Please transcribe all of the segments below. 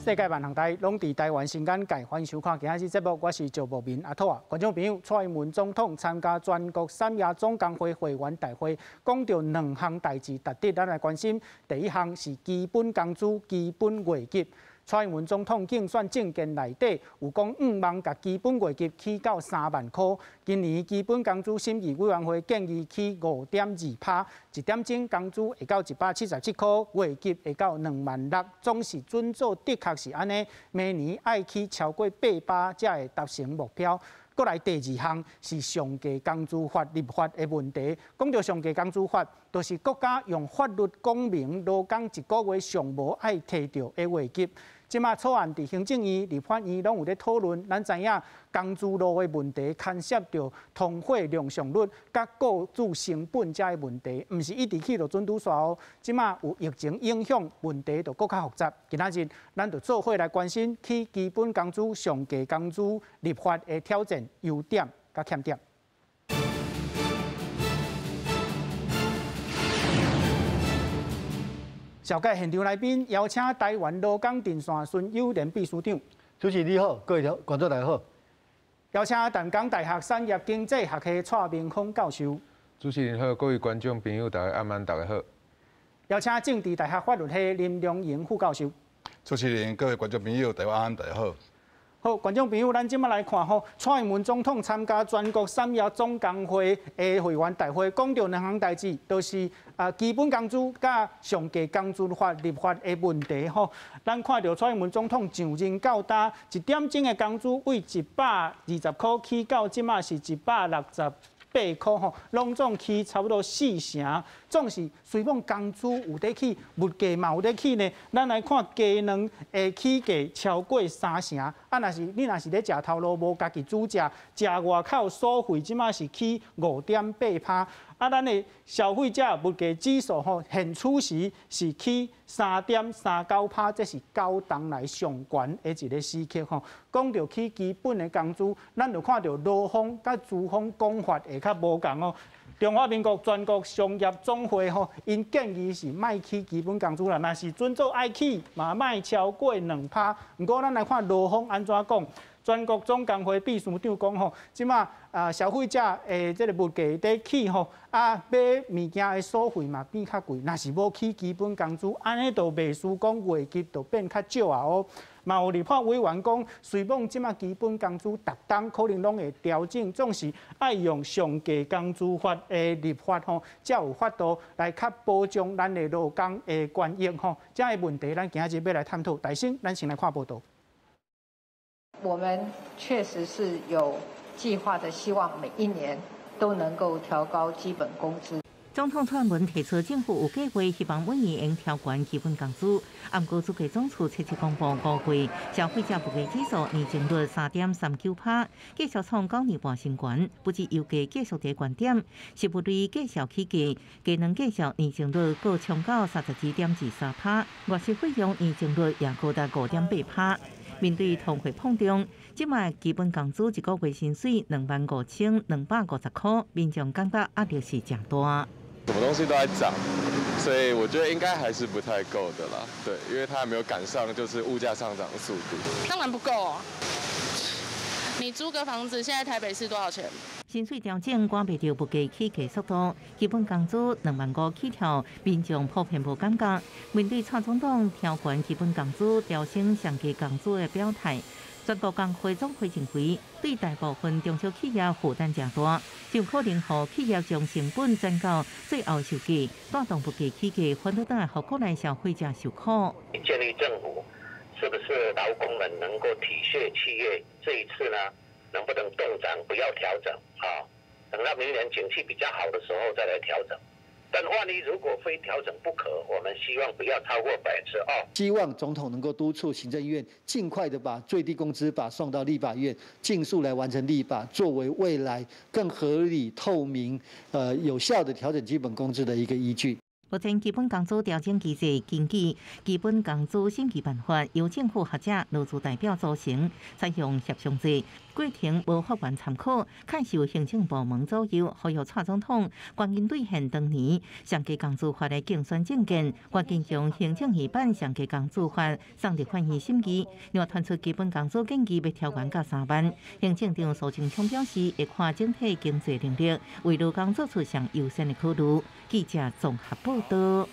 世界萬行台攏佇台灣新眼界，歡迎收看今仔日節目，我是趙博民阿兔啊。觀眾朋友，蔡英文總統參加全國產業總工會會員大會，講著兩項代誌，值得咱來關心。第一項是基本工資、基本月給。蔡英文總統競選政見內底有講，向望共基本月給起到3萬箍。今年基本工資審議委員會建議起5.2趴，一點鐘工資會到177箍，月給會到2萬6。總是準做的確是按呢，明年愛起超過8趴才會達成目標。閣來第二項是上低工資法立法的問題。講著上低工資法，就是國家用法律講明勞工一個月上無愛提著的月給。這馬草案佇行政院、立法院攏有咧討論。咱知影工資路的問題牽涉著通貨膨脹率、佮雇主成本遮的問題，毋是一直起就準拄煞哦。這馬有疫情影響，問題就閣較複雜。今仔日咱就做伙來關心起基本工資、上低工資立法的挑戰、優點佮欠點。紹介現場來賓，邀請台灣勞工陣線孫友聯秘書長。主持人你好，各位觀眾大家好。邀請淡江大學產業經濟學系蔡明峰教授。主持人好，各位觀眾朋友大家暗安，大家好。邀請政治大學法律系林良盈副教授。主持人、各位觀眾朋友大家晚安，大家好。好，觀眾朋友，咱這馬來看吼，蔡英文總統參加全國產業總工會的會員大會，講著兩項代誌，就是基本工資佮上低工資法立法的問題吼。咱看著蔡英文總統上任到今，一點鐘的工資為120箍起到這馬是168箍吼，攏總起差不多四成。總是雖講工資有咧起，物價嘛有咧起呢。咱來看雞卵的起價超過三成，啊，若是你若是咧食頭路無家己煮食，食外口所費這馬是起5.8趴。啊，咱的消費者物價指數吼，現此時是起3.39趴，這是九冬來上懸的一個時刻吼。講著起基本的工資，咱就看著勞方佮資方講法會較無仝哦。中華民國全國商業總會吼，𪜶建議是莫起基本工資啦，若是準做愛起，嘛莫超過2趴。毋過咱來看勞方按怎講。全國總工會秘書長講吼，這馬啊消費者的這个物價佇起吼，啊買物件的所費嘛變較貴，若是無起基本工資，按呢就袂輸講月給就變較少啊哦。嘛有立法委員講，雖罔這馬基本工資逐冬可能攏會調整，總是愛用上低工資法的立法吼，才有法度來較保障咱的勞工的權益吼。這个問題，咱今仔日欲來探討。大先，咱先來看報道。我們確實是有計劃的，希望每一年都能夠調高基本工資。總統蔡英文提出政府有計劃，希望每年會調懸基本工資。毋過主計總處七七公布5月消費者物價指數年增率3.39趴，繼續創9年半新高，不止油價繼續佇懸點，食物類繼續起價，雞卵繼續年增率閣衝到32.23趴，外食費用年增率也高達5.8趴。面對通貨膨脹，這馬基本工資一個月薪水25,250箍，民眾感覺壓力是誠大。什麼東西都在漲，所以我覺得應該還是不太夠的啦。對，因為它還沒有趕上就是物價上漲的速度。當然不夠啊！你租個房子，現在台北市多少錢？薪水調整趕袂著物價起價速度，基本工資2萬5起跳，民眾普遍無感覺。面對蔡總統調懸基本工資、調升上低工資的表態，全國工會總會認為，對大部分中小企業負擔誠大，就可能予企業將成本轉到最後售價，帶動物價起價，反倒轉來予國內消費者受苦。建議政府是不是勞工們能夠體恤企業？這一次呢，能不能凍漲，不要調整啊？等到明年景氣比較好的時候再來調整。但萬一如果非調整不可，我們希望不要超過2%。希望總統能夠督促行政院盡快的把最低工資法送到立法院，盡速來完成立法，作為未來更合理、透明、有效的調整基本工資的一個依據。目前基本工資調整機制，根據基本工資審議辦法，由政府學者、勞資代表組成，採用協商制。過程無法院參考，較受行政部門左右。呼籲蔡總統趕緊兌現當年上低工資法的競選政見，趕緊將行政院版上低工資法送立法院審議。另外，傳出基本工資建議欲調懸到3萬。行政長蘇貞昌表示，會看整體經濟能力，為勞工做出上優先的考慮。記者綜合報道。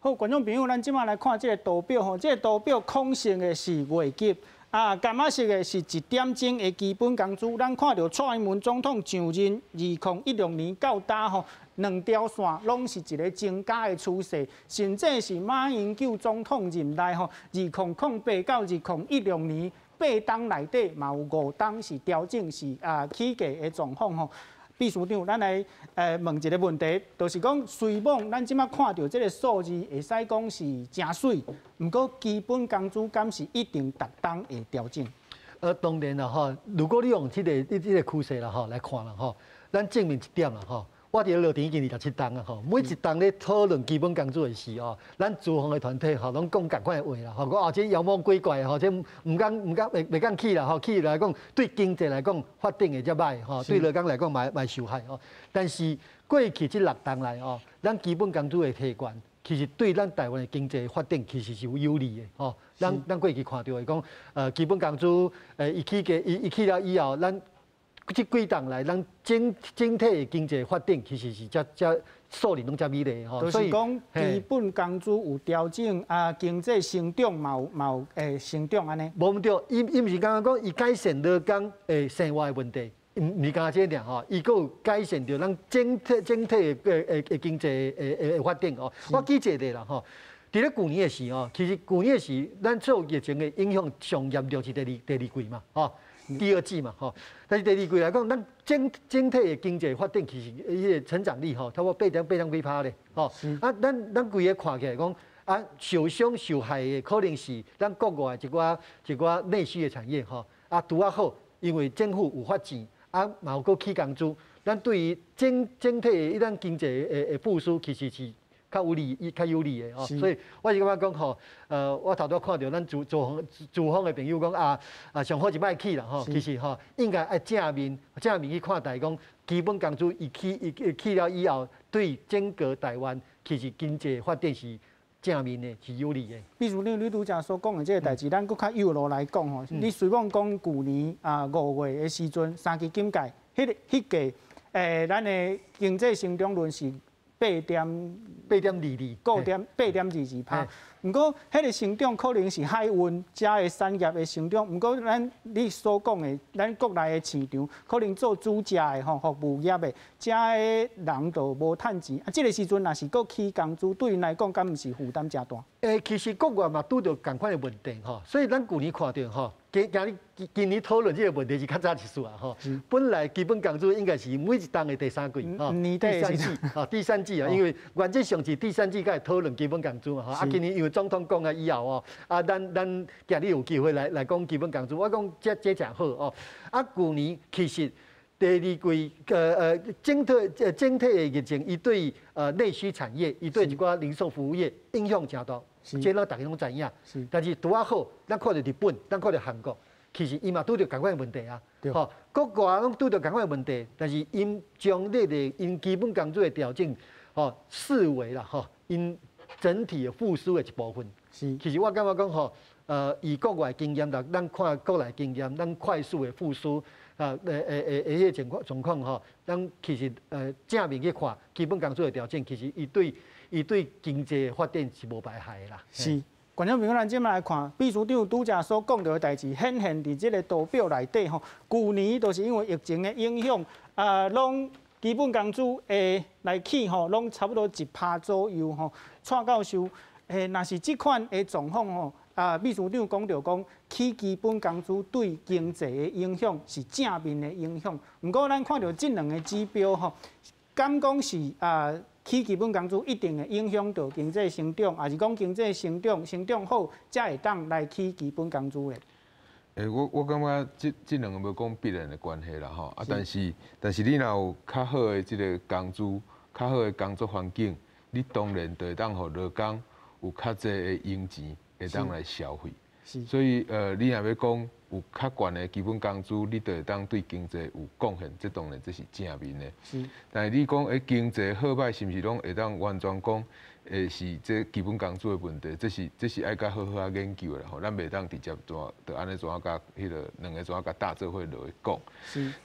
好，觀眾朋友，咱這馬來看這個圖表吼，這個圖表空色的是月給，啊，柑仔色的是一點鐘的基本工資。咱看著蔡英文總統上任2016年到今吼，兩條線攏是一个增加的趨勢，甚至是馬英九總統任內吼，2008到2016年8冬內底嘛有5冬是調整是啊起價的狀況吼。秘書長，咱來問一個問題，就是講，雖罔咱這馬看著這个數字會使講是誠媠，毋過基本工資敢是一定逐冬會調整？當然啦吼，如果你用這個趨勢啦吼來看啦吼，咱證明一點啦吼，我佇咧落田已經27冬啊吼，每一冬咧討論基本工資的時吼，咱資方的團體吼攏講仝款的話啦吼，講啊這妖魔鬼怪吼，這毋敢毋敢袂袂當起啦吼，起來講對經濟來講發展會較䆀吼，對勞工來講嘛會受害吼。但是過去這6冬來吼，咱基本工資的提懸，其實對咱台灣的經濟發展其實是有有利的吼。咱過去看著的講，基本工資伊起價伊起了以後，咱這幾冬來，咱整體的經濟發展其實是遮遮數字攏遮美麗吼。就是講基本工資有調整啊，經濟成長嘛有會成長按呢。無毋對，伊毋是敢若講伊改善勞工的生活的問題，毋是干焦這爾吼，伊閣有改善著咱整體的經濟的發展吼。我舉一個例啦吼，佇咧舊年的時吼，其實舊年的時，咱受疫情的影響上嚴重是第二季嘛，吼。第二季嘛，吼，但是第二季來講，咱整體的經濟發展其實彼个成長率吼，差不多八點幾趴咧，吼。啊，咱規个看起來講，啊，受傷受害的可能是咱國外一寡內需的產業，吼。啊，拄仔好，因為政府有發錢，啊，嘛有閣起工資，咱對於整體的咱經濟的復甦，其實是較有利的吼，所以我是感覺講吼，我頭拄看著咱資方的朋友講啊啊，上好是莫起啦吼，其實吼應該愛正面去看待講，基本工資伊起了以後，對整個台灣其實經濟發展是正面的，是有利的。比如你拄才所講的這个代誌，咱閣較幼路來講吼，你雖罔講舊年啊5月的時陣三級警戒，彼個咱的經濟成長率是八點 8.22，個點8.22%。毋過，彼个成長可能是海運遮的產業的成長。毋過，咱你所講的，咱國內的市場可能做主食的吼，服務業的，遮的人就無趁錢。啊，這个時陣若是閣起工資，對𪜶來講，敢毋是負擔誠大？其實國外嘛拄著仝款的問題吼，所以咱舊年看著吼，今年討論這個問題是較早一絲啊吼。本來基本工資應該是每一冬的第三季吼，第三季吼，第三季啊，因為原則上是第三季才會討論基本工資嘛吼。啊，今年因為總統講啊以後哦，啊，咱今日有機會來講基本工資，我講這誠好哦。啊，舊年其實第二季整體的疫情，伊對內需產業，伊對一寡零售服務業影響誠大，這咱大家攏知影。但是拄仔好，咱看著日本，咱看著韓國，其實伊嘛拄著仝款的問題啊。吼，國外攏拄著仝款的問題，但是𪜶將這個𪜶基本工資的調整，吼，視為啦吼，𪜶整體的復甦的一部分。其實我感覺講吼，以國外經驗啦，咱看國內經驗，咱快速的復甦啊，彼个情況吼，咱其實正面去看，基本工資的調整，其實伊對經濟發展是無排害的啦。是，觀眾朋友，咱這馬來看，秘書長拄才所講著的代誌，顯現佇這个圖表內底吼。舊年就是因為疫情的影響，啊，攏基本工資會來起吼，攏差不多1%左右吼。蔡教授，若是這款的狀況吼，啊，秘書長講著講，起基本工資對經濟的影響是正面的影響。毋過，咱看著這兩个指標吼，敢講是啊，起基本工資一定會影響著經濟成長，抑是講經濟成長好，才會當來起基本工資咧？我感覺這兩个無講必然的關係啦吼，啊，但是你若有較好的這个工資，較好的工作環境，你當然就會當予勞工有較濟的閒錢會當來消費。所以你若欲講有較懸的基本工資，你就會當對經濟有貢獻，這當然這是正面的。但是你講經濟好䆀，是毋是攏會當完全講是這基本工資的問題？這是愛閣好好仔研究的啦吼，咱袂當直接怎就按呢怎仔共彼个兩个怎仔共搭做伙落去講。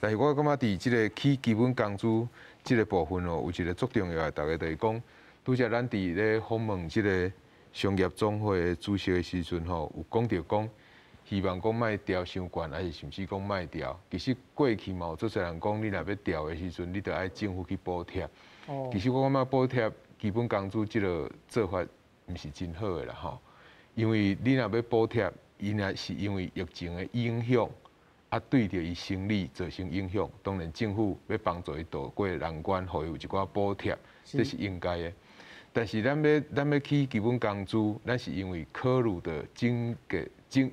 但是我感覺佇這个起基本工資這个部分哦，有一个足重要的，逐家就是講，拄才咱佇咧訪問這个商業總會的主席的時陣吼，有講著講，希望講莫調傷懸，抑是甚至講莫調。其實過去嘛有足濟人講，你若欲調的時陣，你著愛政府去補貼。其實我感覺補貼基本工資這个做法毋是真好的啦吼，因為你若欲補貼，伊若是因為疫情的影響，啊對著伊生理造成影響，當然政府欲幫助伊渡過難關，予伊有一寡補貼，這是應該的。但是咱欲起基本工資，咱是因為考慮著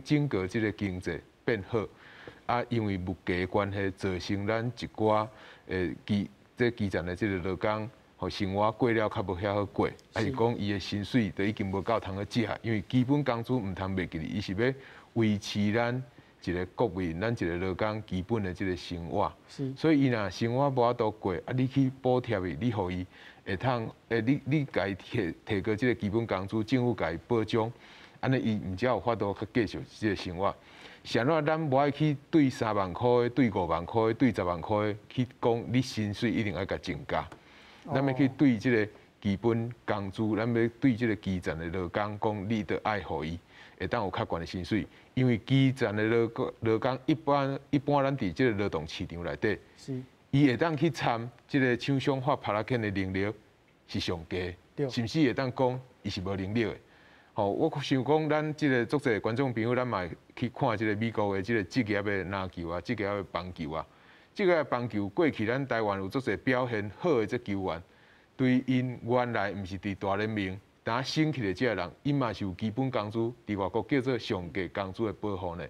整個這个經濟變好，啊，因為物價關係造成咱一寡這基層的這个勞工，予生活過了較無遐好過，抑是講伊的薪水都已經無夠通去食，因為基本工資毋通袂記得，伊是欲維持咱一个國民，咱一个勞工基本的這个生活。所以伊若生活無法度過，啊，你去補貼伊，你予伊會通，你共伊提提高這个基本工資，政府共伊保障，按呢伊毋才有法度去繼續這个生活。是按怎咱無愛去對3萬箍的、對5萬箍的、對10萬箍的去講，你薪水一定愛共增加。咱欲去對這个基本工資，咱欲對這个基層的勞工講，你著愛予伊會當有較懸的薪水，因為基層的勞工一般咱佇這个勞動市場內底，伊會當去參這个廠商發拍仔券的能力是上低，甚至會當講伊是無能力的。吼，我想講，咱這个足濟觀眾朋友，咱嘛會去看這个美國的這个職業的籃球啊，職業的棒球啊，職業的棒球過去咱台灣有足濟表現好的這球員，對𪜶原來毋是佇大聯盟，當升起的這个人，𪜶嘛是有基本工資，佇外國叫做上低工資的保護呢。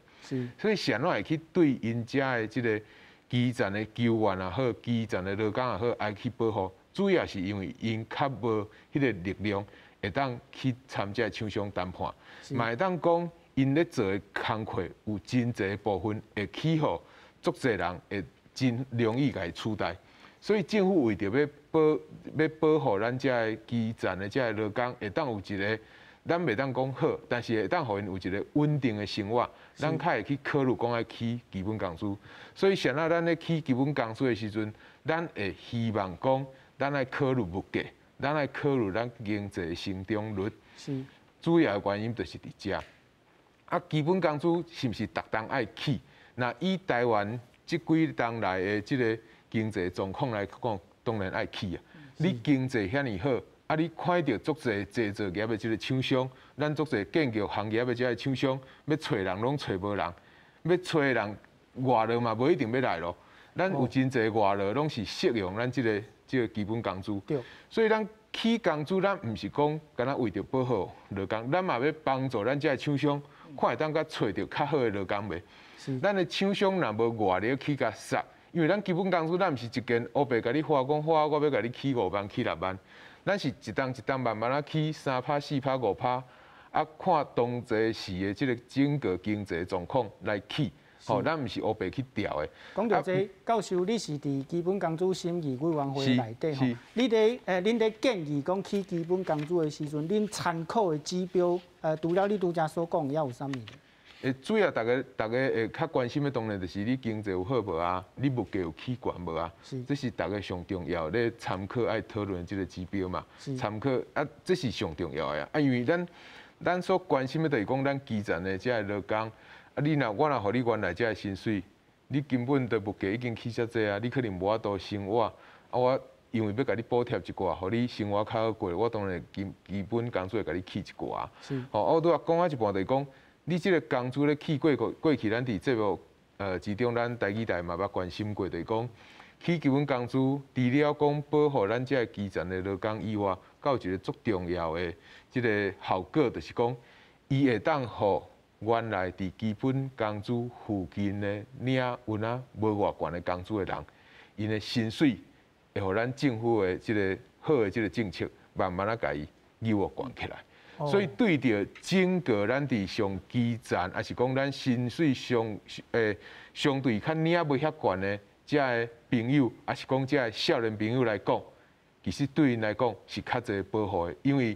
所以是按怎會去對𪜶遮的這个基層的球員也好，基層的勞工也好，愛去保護，主要是因為𪜶較無彼个力量，會當去參這个廠商談判，嘛會當講𪜶咧做的工課有真濟部分會去予足濟人會真容易共伊取代，所以政府為著欲保護咱遮个基層的遮个勞工，會當有一个咱袂當講好，但是會當予𪜶有一个穩定的生活，咱較會去考慮講愛起基本工資。所以啥仔咱咧起基本工資的時陣，咱會希望講，咱愛考慮物價。咱愛考慮咱經濟成長率，主要的原因就是佇遮。啊，基本工資是毋是逐冬愛起？若以台灣這幾冬來的這个經濟狀況來講，當然愛起啊。你經濟遐爾好，啊，你看著足濟製造業的這个廠商，咱足濟建築行業的這个廠商，欲揣人攏揣無人，欲揣人外勞嘛無一定欲來囉。咱有真濟外勞攏是適用咱這个基本工資。所以咱起工資，咱毋是講干焦為著保護勞工，咱嘛欲幫助咱這个廠商，看會當閣揣著較好的勞工袂？咱的廠商若無外力去共殺，因為咱基本工資，咱毋是一間烏白共你發講好，我欲共你起5萬、起6萬，咱是一冬一冬慢慢仔起3趴、4趴、5趴，啊，看當陣時的這个整個經濟狀況來起。吼，咱毋是烏白去調的。講著這個，教授，你是佇基本工資審議委員會內底吼，你佇恁佇建議講起基本工資的時陣，恁參考的指標，除了你拄才所講的，猶有啥物？主要逐家會較關心的，當然就是你經濟有好無啊，你物價有起懸無啊？這是逐家上重要咧參考愛討論這个指標嘛。參考啊，這是上重要的啊，因為咱所關心的就是講咱基層的這个勞工。啊！你若我若予你原來這个薪水，你根本就物價已經起遮濟啊！你可能無法度生活。啊，我因為欲共你補貼一寡，予你生活較好過，我當然基本工資會共你起一寡。吼，我拄仔講啊一半就是講，你這个工資咧起過去，咱佇節目之中，咱台語台嘛捌關心過，就是講起基本工資，除了講保護咱這个基層的勞工以外，閣有一个足重要的這个效果，就是講伊會當予原來佇基本工資附近的領有哪無偌懸的工資的人，𪜶的薪水會予咱政府的這个好的這个政策，慢慢仔共伊扭懸起來。所以對著整個咱佇上基層，抑是講咱薪水相對較領袂遐懸的遮个朋友，抑是講遮个少年朋友來講，其實對𪜶來講是較濟保護的，因為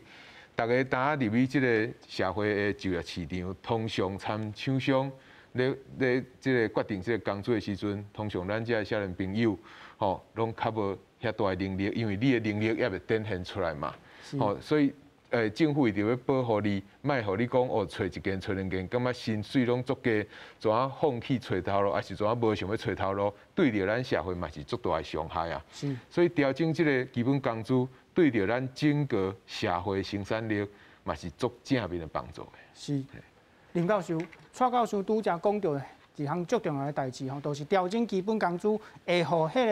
逐家當入去這个社會的就業市場，通常參廠商咧這个決定這个工資的時陣，通常咱遮个少年朋友吼，攏較無遐大的能力，因為你的能力猶未展現出來嘛，吼，所以政府為著欲保護你，莫予你講哦，揣一間揣兩間，感覺薪水攏足低，怎啊放棄揣頭路，抑是怎啊無想欲揣頭路，對著咱社會嘛是足大的傷害啊。所以調整這个基本工資，對著咱整個社會生產力嘛是足正面的幫助的。是。林教授，蔡教授拄才講著一項足重要的代誌吼，就是調整基本工資會予彼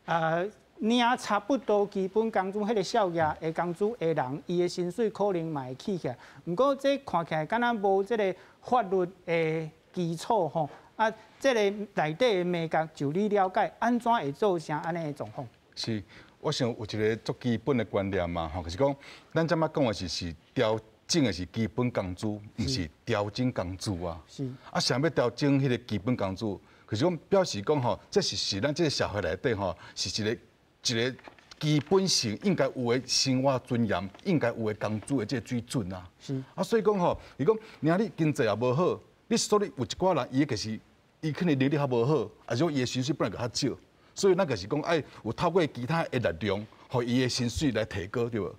个領差不多基本工資彼个數額的工資的人，伊的薪水可能嘛會起起來。毋過這看起來敢若無這个法律的基礎吼。啊，這个內底的眉角，就你了解，按怎會造成按呢的狀況？是，我想有一个足基本的觀念嘛，吼，就是講，咱這擺講的是調整的是基本工資，毋是調整工資啊。啊，啥欲調整彼个基本工資？就是講表示講吼，這是咱這个社會內底吼，是一個基本性應該有的生活尊嚴，應該有的工資的這个水準啊。啊，所以講吼，伊講，若你經濟也無好，你所以有一寡人，伊就是伊可能能力較無好，抑是講伊的薪水本來就較少，所以咱就是講愛有透過其他的力量，予伊的薪水來提高，對無？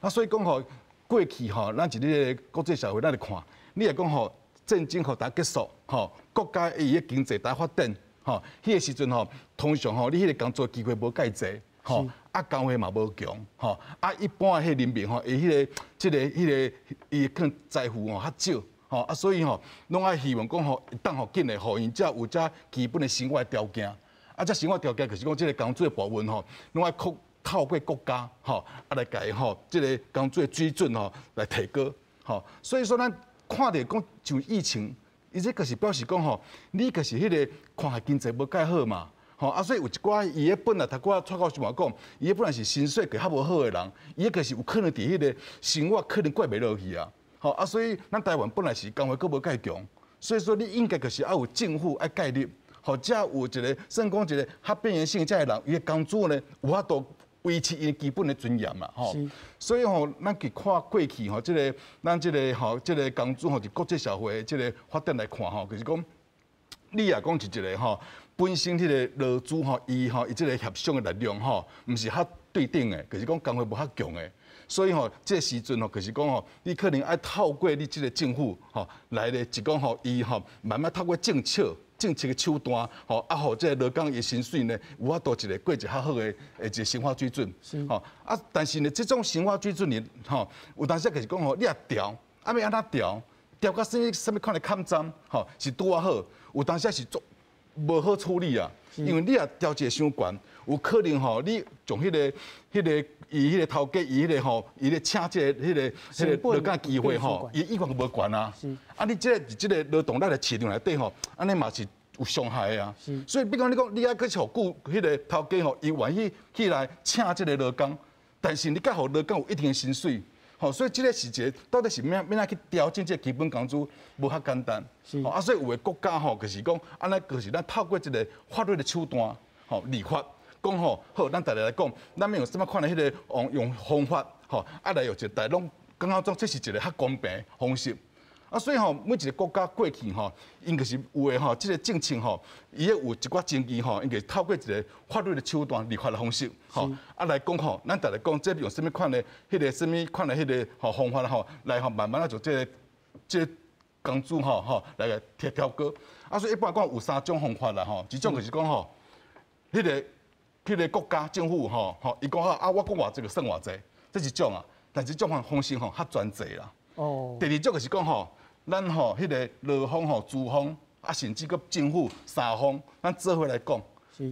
啊，所以講吼，過去吼，咱佇咧國際社會，咱來看，你若講吼，戰爭予逐結束，吼，國家伊的經濟逐發展，吼，彼个時陣吼，通常吼，你彼个工作機會無蓋濟，吼，啊，工會嘛無強，吼，啊，一般的彼人民吼，伊彼个、這个、彼个，伊可能財富吼較少，吼，啊，所以吼，攏愛希望講吼，會當予緊的，予𪜶才有遮基本的生活條件，啊，這生活條件就是講這个工資的部分吼，攏愛靠透過國家吼，啊來共伊吼，這个工資的水準吼來提高，吼，所以說咱看著講像疫情。伊這就是表示講吼，你就是彼个看起經濟無蓋好嘛，吼啊，所以有一寡伊彼本來頭拄仔蔡教授嘛講，伊彼本來是薪水較無好的人，伊就是有可能佇彼个生活可能過袂落去啊，吼啊，所以咱台灣本來是工會閣無蓋強，所以說你應該就是愛有政府愛介入，予才有一个算講一个較邊緣性遮的人，伊的工資呢有法度維持伊基本的尊嚴嘛，吼。所以吼，咱去看過去吼，這个咱這个吼，這个工資吼，佇國際社會的這个發展來看吼，就是講，你若講是一个吼，本身彼个勞資吼，伊吼伊這个協商的力量吼，毋是較對等的，就是講工會無較強的，所以吼，這個時陣吼，就是講吼，你可能愛透過你這个政府吼來咧，一講吼，伊吼慢慢透過政策。政策的手段，吼啊，予這个勞工的薪水呢，有法度一个過一個較好的一個生活水準，吼啊，但是呢，這種生活水準呢，吼，有當時就是講吼，你若調，啊欲按怎調，調到啥物啥物款的坎站，吼，是拄仔好，有當時是足無好處理啊，因為你若調一個傷懸，有可能吼，你從彼個伊彼個頭家伊彼個吼，伊咧請這个彼个彼个勞工機會吼，伊意願無懸啊。啊，你這个這个勞動力的市場內底吼，按呢嘛是有傷害的啊。所以，比如講你講，你愛去予雇彼个頭家吼，伊願意起來請這个勞工，但是你閣予勞工有一定的薪水，吼，所以這个是一个到底是欲按怎去調整這个基本工資，無遐簡單。啊，所以有的國家吼，就是講按呢，就是咱透過這个法律的手段，吼，立法。講吼好，咱逐家來講，咱欲用啥物款的彼个用方法吼，啊來用一個逐家攏感覺講這是一個較公平的方式。啊，所以吼，每一个國家過去吼，𪜶就是有的吼，這个政策吼，伊會有一寡爭議吼，𪜶就透過一個法律的手段、立法的方式，吼，啊來講吼，咱逐家講這用啥物款的彼个啥物款的彼个吼方法吼，來吼慢慢仔就這个這个工資吼吼來共調高。啊，所以一般講有三種方法啦吼，一種就是講吼，彼个國家政府吼吼，伊講啊，我講偌濟就算偌濟，這是一種啊。但是這種方式吼較專制啦。哦。第二種就是講吼，咱吼彼个勞方吼資方啊，甚至閣政府三方，咱做伙來講。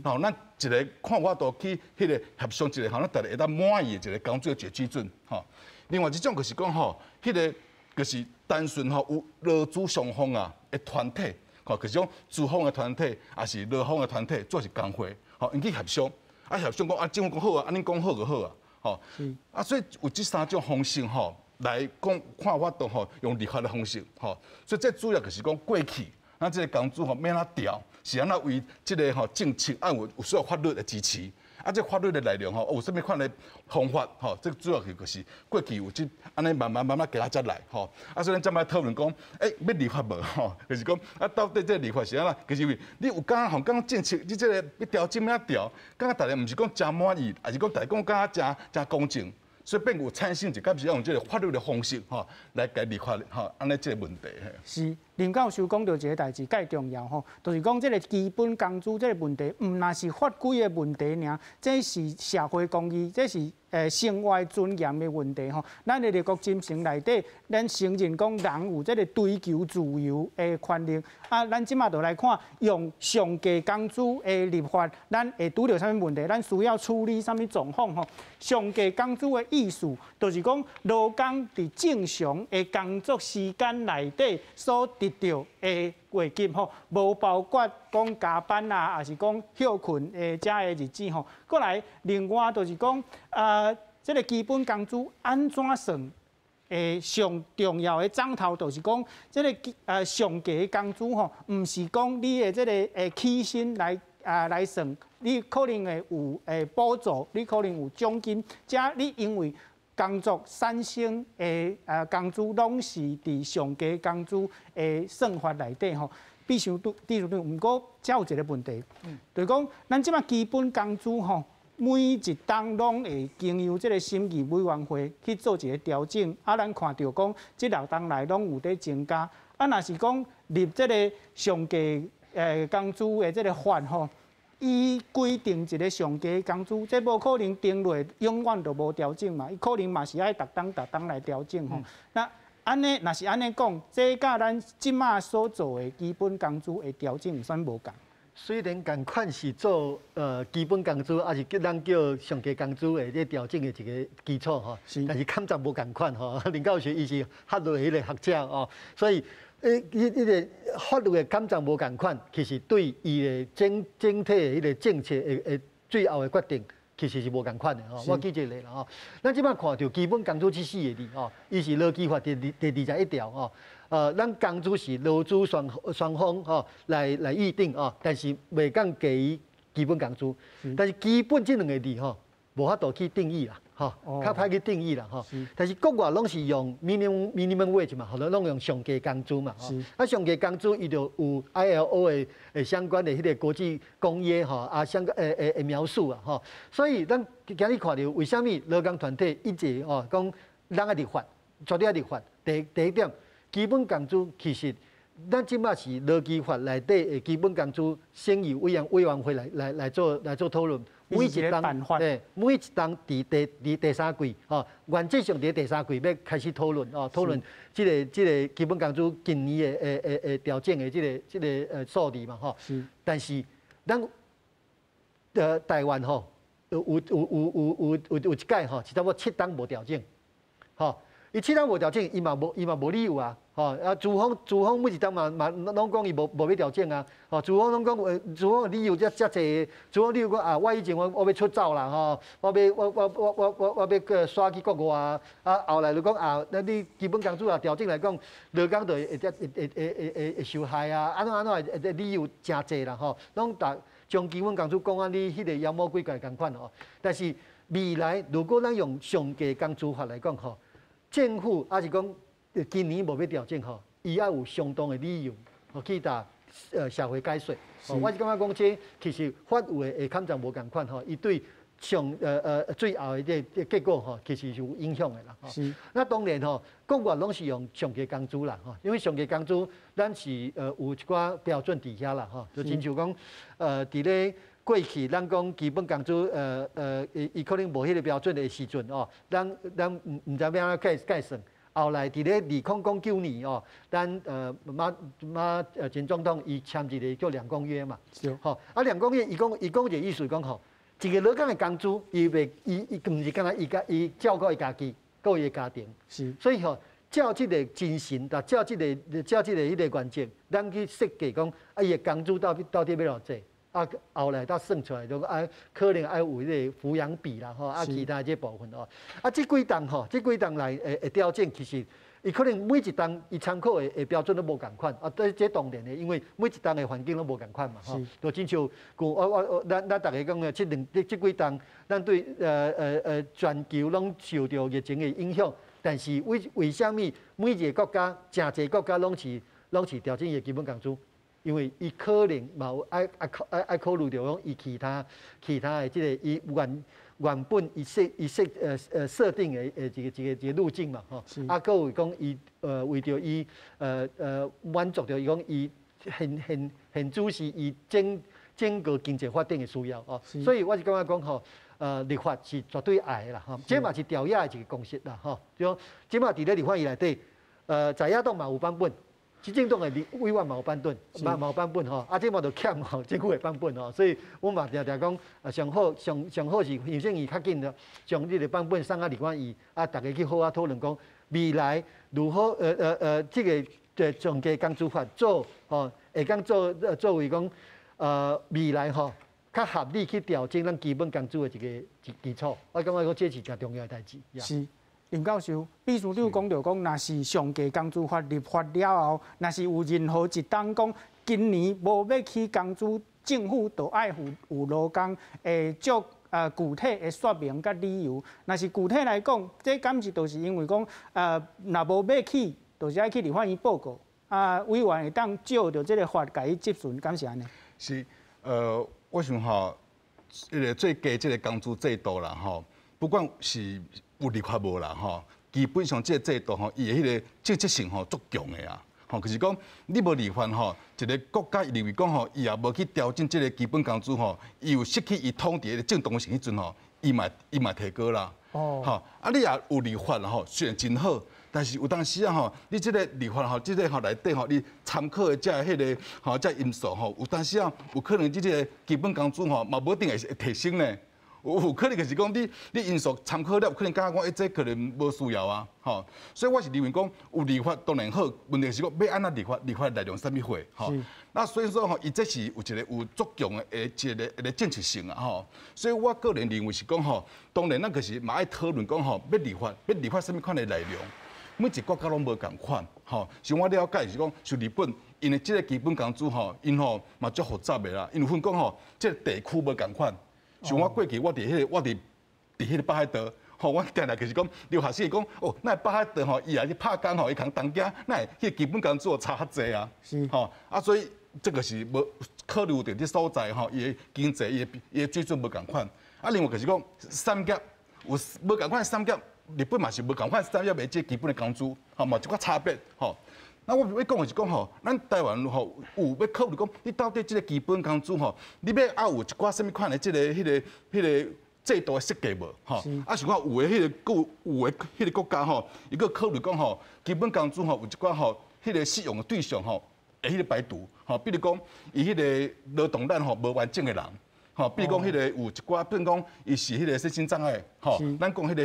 吼，咱一个看法度去彼个協商一个吼，咱逐家會當滿意的一个工資的一個水準吼。另外一種就是講吼，彼个就是單純吼有勞資雙方啊的團體，吼，就是講資方的團體，抑是勞方的團體，做是工會，吼，𪜶去協商。啊，協商講啊，政府講好啊，按呢講好就好啊，吼。啊，所以有這三種方式吼。來講看法度吼，用立法的方式吼，所以這主要就是講過去，咱這個工資吼欲按怎調，是按怎為這個吼政策按有需要法律的支持。啊，這法律的內容吼，有啥物款的方法吼？這主要就是過去有這按呢慢慢慢慢加才來吼。啊，所以咱這擺討論講，欸，欲立法無吼？就是講啊，到底這個立法是按怎？其實因為你有感覺吼，感覺政策你這個欲調整欲按怎調，感覺大家毋是講誠滿意，抑是講大家講感覺誠誠公正，所以變有產生一個是用這個法律的方式吼來共立法吼，按呢這個問題。是林教授講著一个代誌，蓋重要吼，就是講這个基本工資這个問題，毋但是法規的問題爾，這是社會公義，這是生活尊嚴的問題吼。咱的立國精神內底，咱承認講人有這个追求自由的權利。啊，咱這馬就來看用上低工資的立法，咱會拄著啥物問題？咱需要處理啥物狀況吼？上低工資的意思，就是講勞工佇正常的工作時間內底所得著的月金吼，無包括講加班啊，抑是講歇睏的遮的日子吼。閣來，另外就是講，這个基本工資按怎算？上重要的指頭就是講，這个上低工資吼，毋是講你的這个起薪來啊來算，你可能會有補助，你可能有獎金，遮你因為工作產生的工資攏是佇上低工資的算法內底吼，必須對對對。毋過遮有一个問題，就是講咱這馬基本工資吼，每一冬攏會經由這个審議委員會去做一个調整，啊，咱看著講這六冬來攏有佇增加，啊，若是講立這个上低工資的這个法吼，伊規定一个上低工資，這無可能定落永遠都無調整嘛，伊可能嘛是愛逐冬逐冬來調整吼。那按呢，若是按呢講，這佮咱這馬所做的基本工資的調整有啥無仝？雖然仝款是做基本工資，抑是叫咱叫上低工資的這調整的一个基礎吼，但是坎站無仝款吼。林教授伊是法律的彼个學者哦，所以彼个法律的坎站無仝款，其實對伊的整整體的彼个政策的最後的決定，其實是無仝款的吼。我舉一個例啦吼，咱這擺看著基本工資這四個字吼，伊是勞基法第21條吼。咱工資是勞資雙方吼來議定哦，但是袂當低於基本工資。但是基本這兩个字吼，無法度去定義啦，吼，較歹去定義啦，吼。但是國外攏是用 minimum wage 嘛，吼，攏用上低工資嘛，吼。啊，上低工資伊就有 ILO 的相關的彼个國際公約吼，啊，相關的描述啊，吼。所以咱今日看著為啥物勞工團體一直吼講咱愛立法，絕對愛立法。第一點。基本工資其實，咱這擺是勞基法內底的基本工資審議委員會來做討論。每一冬，對，每一冬佇第三季，吼，原則上佇第三季欲開始討論哦，討論這個基本工資今年的調整的這個數字嘛，吼。但是，咱台灣吼，有一屆吼，是差不多7冬無調整，吼。伊7冬無調整，伊嘛無理由啊，吼啊！資方每一冬嘛攏講伊無欲調整啊，吼！資方攏講，資方的理由遮遮濟，資方理由講啊，我以前我欲出走啦，吼，我欲我我我我我我欲閣徙去國外啊，啊後來就講啊，那你基本工資啊調整來講，勞工就會會會會會會會受害啊，按怎按怎的理由誠濟啦，吼，攏逐將基本工資講啊，你彼個妖魔鬼怪仝款吼，但是未來如果咱用上低工資法來講吼，政府抑是講今年無欲調整吼，伊愛有相當的理由，吼去共社會解說。我是感覺講這其實法有的坎站無仝款吼，伊對上最後的這結果吼，其實是有影響的啦。那當然吼，國外攏是用上低工資啦，吼，因為上低工資咱是有一寡標準佇遐啦，吼，就親像講佇咧過去咱講基本工資，伊可能無彼个標準的時陣哦，咱毋知欲按怎計算。後來佇咧2009年哦，咱馬前總統伊簽一個叫兩公約嘛，吼啊兩公約伊講一個意思講吼，一個勞工的工資伊袂伊伊毋是干焦伊家伊照顧伊家己，閣有伊的家庭，所以吼照這个精神，佮照這个彼个原則，咱去設計講啊伊的工資到底欲偌濟。啊，啊，後來才算出來，就講可能愛有彼個撫養比啦，吼，啊，其他這部分哦，啊，這幾冬吼，這幾冬來會調整，其實伊可能每一冬伊參考的標準都無仝款，啊，這當然的，因為每一冬的環境攏無仝款嘛，吼，就親像我咱逐家講的，這幾冬，咱對全球攏受著疫情的影響，但是為啥物每一個國家，誠濟國家攏是調整伊的基本工資？因為伊可能嘛有愛考慮著講伊其他的這個伊原本伊設定的一個路徑嘛吼，啊，閣有講伊為著伊滿足著伊講伊現主時伊整個經濟發展的需要哦，所以我是感覺講吼，立法是絕對愛的啦吼，這嘛是朝野的一個共識啦吼，就這馬佇咧立法院內底，在野黨嘛有版本。執政黨的委員嘛有版本，嘛有版本吼，啊，這嘛就欠吼政府的版本吼，所以阮嘛定定講，啊，上好上上好是行政院較緊的，將這個版本送到立法院，啊，逐家去好好討論講未來如何這個上低工資法做吼，會當做作為講未來吼較合理去調整咱基本工資的一個基礎，我感覺講這是誠重要的代誌。是。林教授，秘書長講著講，若是上低工資法立法了後，若是有任何一冬講今年無欲起工資，政府就愛予勞工會足具體的說明佮理由。若是具體來講，這敢是就是因為講，若無欲起，就是愛去立法院報告。啊，委員會當照著這個法共伊質詢，敢是按呢？是，我想吼，彼個最低這個工資制度啦，吼，不管是有立法無啦，吼，基本上這個制度吼，伊的彼個政策性吼足強的啊，吼，就是講你無立法吼，一個國家認為講吼，伊也無去調整這個基本工資吼，伊有失去伊統治的正當性彼陣吼，伊嘛提高啦，哦，吼，啊你也有立法吼，雖然真好，但是有當時啊吼，你這個立法吼，這個吼內底吼，你參考的這彼個吼，這因素吼，有當時啊，有可能這個基本工資吼，嘛無一定會提升呢。有可能就是講你因素參考了，有可能感覺講，欸，這可能無需要啊，吼。所以我是認為講有立法當然好，問題是講欲按怎立法，立法內容啥物貨，吼。那所以說吼，伊這是有一個有足強的一個政策性啊，吼。所以我個人認為是講吼，當然咱就是嘛愛討論講吼，欲立法，欲立法啥物款的內容，每一個國家攏無仝款，吼。像我了解是講，像日本，𪜶的這個基本工資吼，𪜶吼嘛足複雜的啦，𪜶有分講吼，這個地區無仝款。像我過去，我佇彼個北海道，吼，我定定就是講留學生講，哦，那北海道吼，伊也去拍工吼，伊扛東京，那彼個基本工資差較濟啊，吼，啊，所以這個是無考慮著這所在吼，伊的經濟、伊的水準無仝款。啊，另外就是講產業有無仝款產業，日本嘛是無仝款產業的這基本的工資，吼嘛一寡差別，吼。那我欲講的是講吼，咱台灣吼有欲考慮講，你到底這個基本工資吼，你欲愛有一寡啥物款的這個、彼個、彼個制度的設計無？吼，啊是講有的彼個國有的彼個國家吼，伊閣考慮講吼，基本工資吼有一寡吼，彼個適用的對象吼，會彼個排除，吼，比如講伊彼個勞動力吼無完整的人，吼，比如講彼個有一寡，比如講伊是彼個身心障礙，吼，咱講彼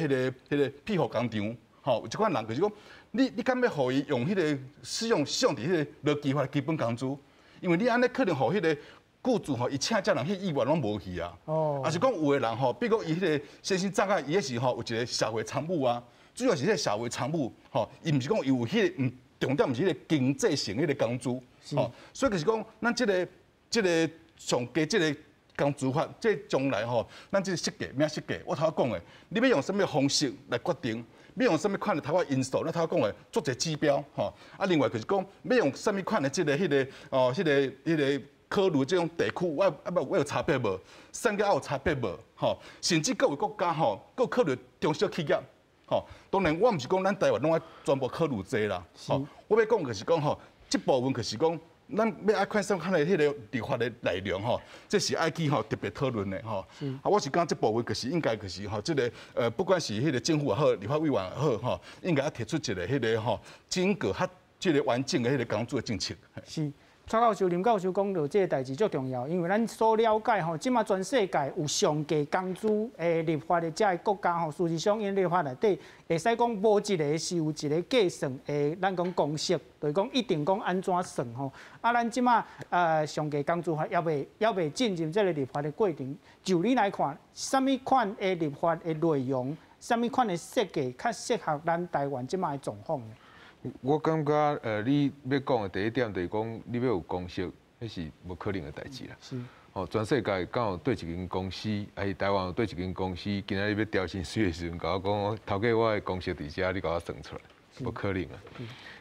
個庇護工場，吼，有這款人就是講。你敢欲予伊用彼個使用佇彼個勞基法基本工資？因為你按呢可能予彼個雇主吼，伊請這人彼意願攏無去啊。哦。抑是講有的人吼，比如講伊彼個身心障礙，伊彼時吼有一個社會參與啊，主要是彼個社會參與吼，伊毋是講伊有彼個，毋重點毋是彼個經濟性彼個工資，吼。所以就是講，咱這個上低這個工資法，這將來吼，咱這個設計咩設計？我頭先講的，你欲用啥物方式來決定？欲用啥物款的頭仔因素？咱頭先講的做一個指標，吼。啊，另外就是講，欲用啥物款的這個、彼個哦，彼個、彼個考慮這種地區，我有差別無？產業有差別無？吼，甚至閣有國家吼，閣考慮中小企業，吼。當然，我毋是講咱台灣攏愛全部考慮這啦，吼。我欲講就是講吼，這部分就是講。咱欲愛看啥款的彼個立法的內容吼，這是愛去吼特別討論的吼。啊，我是感覺這部分就是應該就是吼，這個不管是彼個政府也好，立法委員也好吼，應該愛提出一個彼個吼，整個較這個完整的彼個工資的政策。是。蔡教授、林教授講著這个代誌足重要，因為咱所了解吼，這馬全世界有上低工資的立法的這个國家吼，事實上𪜶立法內底會使講無一个是有一个計算的，咱講公式，就是講一定講按怎算吼。啊，咱這馬上低工資法猶未進入這个立法的過程，就你來看，啥物款的立法的內容，啥物款的設計較適合咱台灣這馬的狀況呢？我感覺，你欲講的第一點就是講，你欲有公式，彼是無可能的代誌啦。哦，全世界敢有佗一間公司，抑是台灣有佗一間公司，今仔日欲調薪水的時陣，共我講，頭家我的公式佇遮，你共我算出來，無可能啊。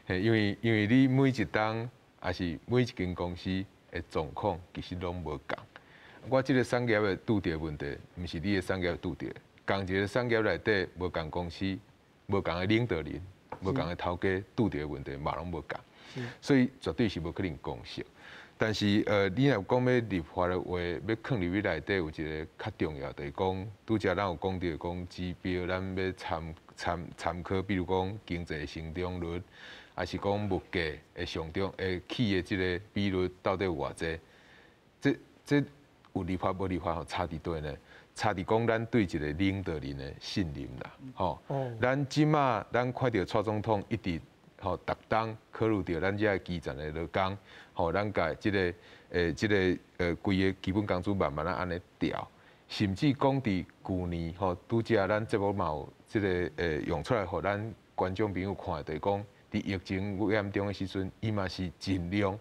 嘿，因為你每一冬，抑是每一間公司的狀況，其實攏無仝。我這個產業會拄著問題，毋是你的產業會拄著。仝一个產業內底，無仝公司，無仝的領導人。無仝的頭家拄著的問題嘛攏無仝，所以絕對是無可能公式。但是你若講欲立法的話，欲囥入去內底有一个較重要，就是講拄才咱有講著講指標，咱欲參考，比如講經濟成長率，抑是講物價的上漲會起的這个比率到底有偌濟？這有立法無立法吼，差佇佗呢？差佇講咱對一个領導人的信任啦，吼。咱這馬咱看著蔡總統一直吼，逐冬考慮著咱遮基層的勞工，吼，咱共這个規个基本工資慢慢仔按呢調，甚至講佇舊年吼，拄才咱節目嘛有這个用出來予咱觀眾朋友看，就是講佇疫情嚴重的時陣，伊嘛是盡量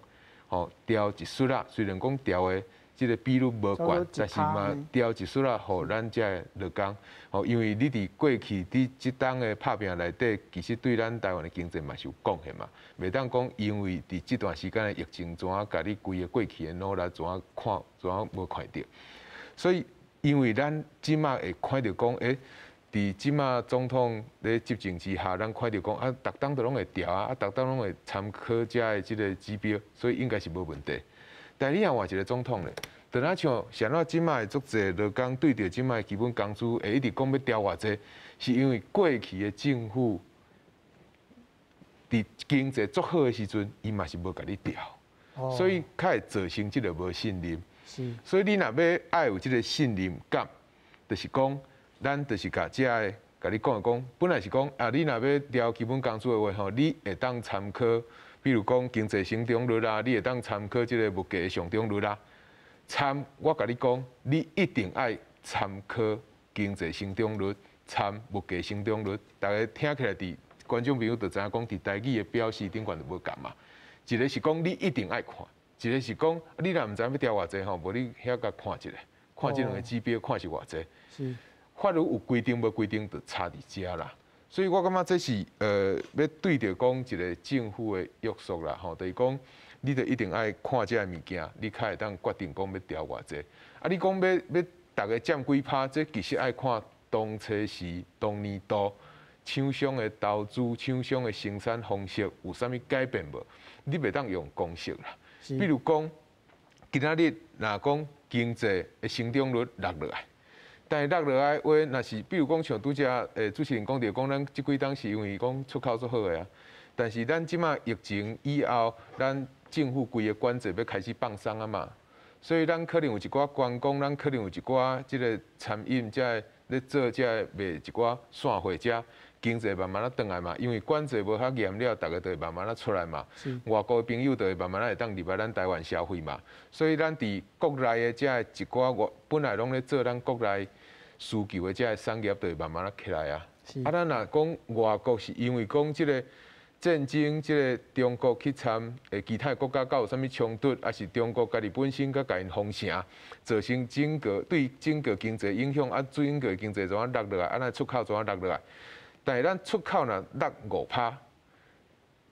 吼調一絲仔，雖然講調的這个比率無懸，但是嘛調一絲仔，予咱遮的勞工，吼，因為你佇過去佇這冬的拍拚內底，其實對咱台灣的經濟嘛是有貢獻嘛。袂當講因為佇這段時間的疫情，怎啊共你規个過去的努力怎啊看，怎啊無看著。所以，因為咱這馬會看著講，佇這馬總統咧執政之下，咱看著講啊，逐冬都攏會調啊，啊，逐冬攏會參考遮的這个指標，所以應該是無問題。但你若換一个總統咧，就若像像怎這馬的足濟勞工對著這馬的基本工資會一直講欲調偌濟，是因為過去的政府佇經濟足好的時陣，伊嘛是無共你調，所以較會造成這个無信任。所以你若欲愛有這个信任感，就是講，咱就是共遮的共你講一講，本來是講啊，你若欲調基本工資的話吼，你會當參考。比如講經濟成長率啦，你會當參考這个物價的上漲率啦。參我共你講，你一定愛參考經濟成長率，參物價成長率。大家聽起來佇觀眾朋友就知影講，佇台語的表示頂懸就無仝嘛。一个是講你一定愛看，一个是講你若毋知影欲調偌濟吼，無你遐共看一下，看這兩個指標看是偌濟。法律有規定無規定，就差佇遮啦。所以我感覺這是欲對著講一个政府的約束啦，吼，就是講你著一定愛看這个物件，你較會當決定講欲調偌濟。啊，你講欲逐个佔幾趴，這其實愛看當初時當年度廠商的投資、廠商的生產方式有啥物改變無？你袂當用公式啦。比如講，今仔日若講經濟的成長率落落來。但是落落來話，若是比如講像拄才主持人講著，講咱這幾冬是因為講出口足好的啊。但是咱這馬疫情以後，咱政府規个管制欲開始放鬆啊嘛，所以咱可能有一寡觀光，咱可能有一寡這个餐飲這个咧做這个賣一寡散貨遮經濟慢慢仔轉來嘛，因為管制無遐嚴了，逐家就會慢慢仔出來嘛。外國的朋友就會慢慢仔會當入來咱台灣消費嘛。所以咱佇國內的這个一寡我本來攏咧做咱國內需求的這个產業，就會慢慢仔起來啊。啊，咱若講外國是因為講這个戰爭，這个中國去參其他國家佮有啥物衝突，抑是中國家己本身閣共𪜶封城，造成整個對整個經濟影響，啊，整個經濟怎啊落落來，啊，咱出口怎啊落落來。但是咱出口若落5%，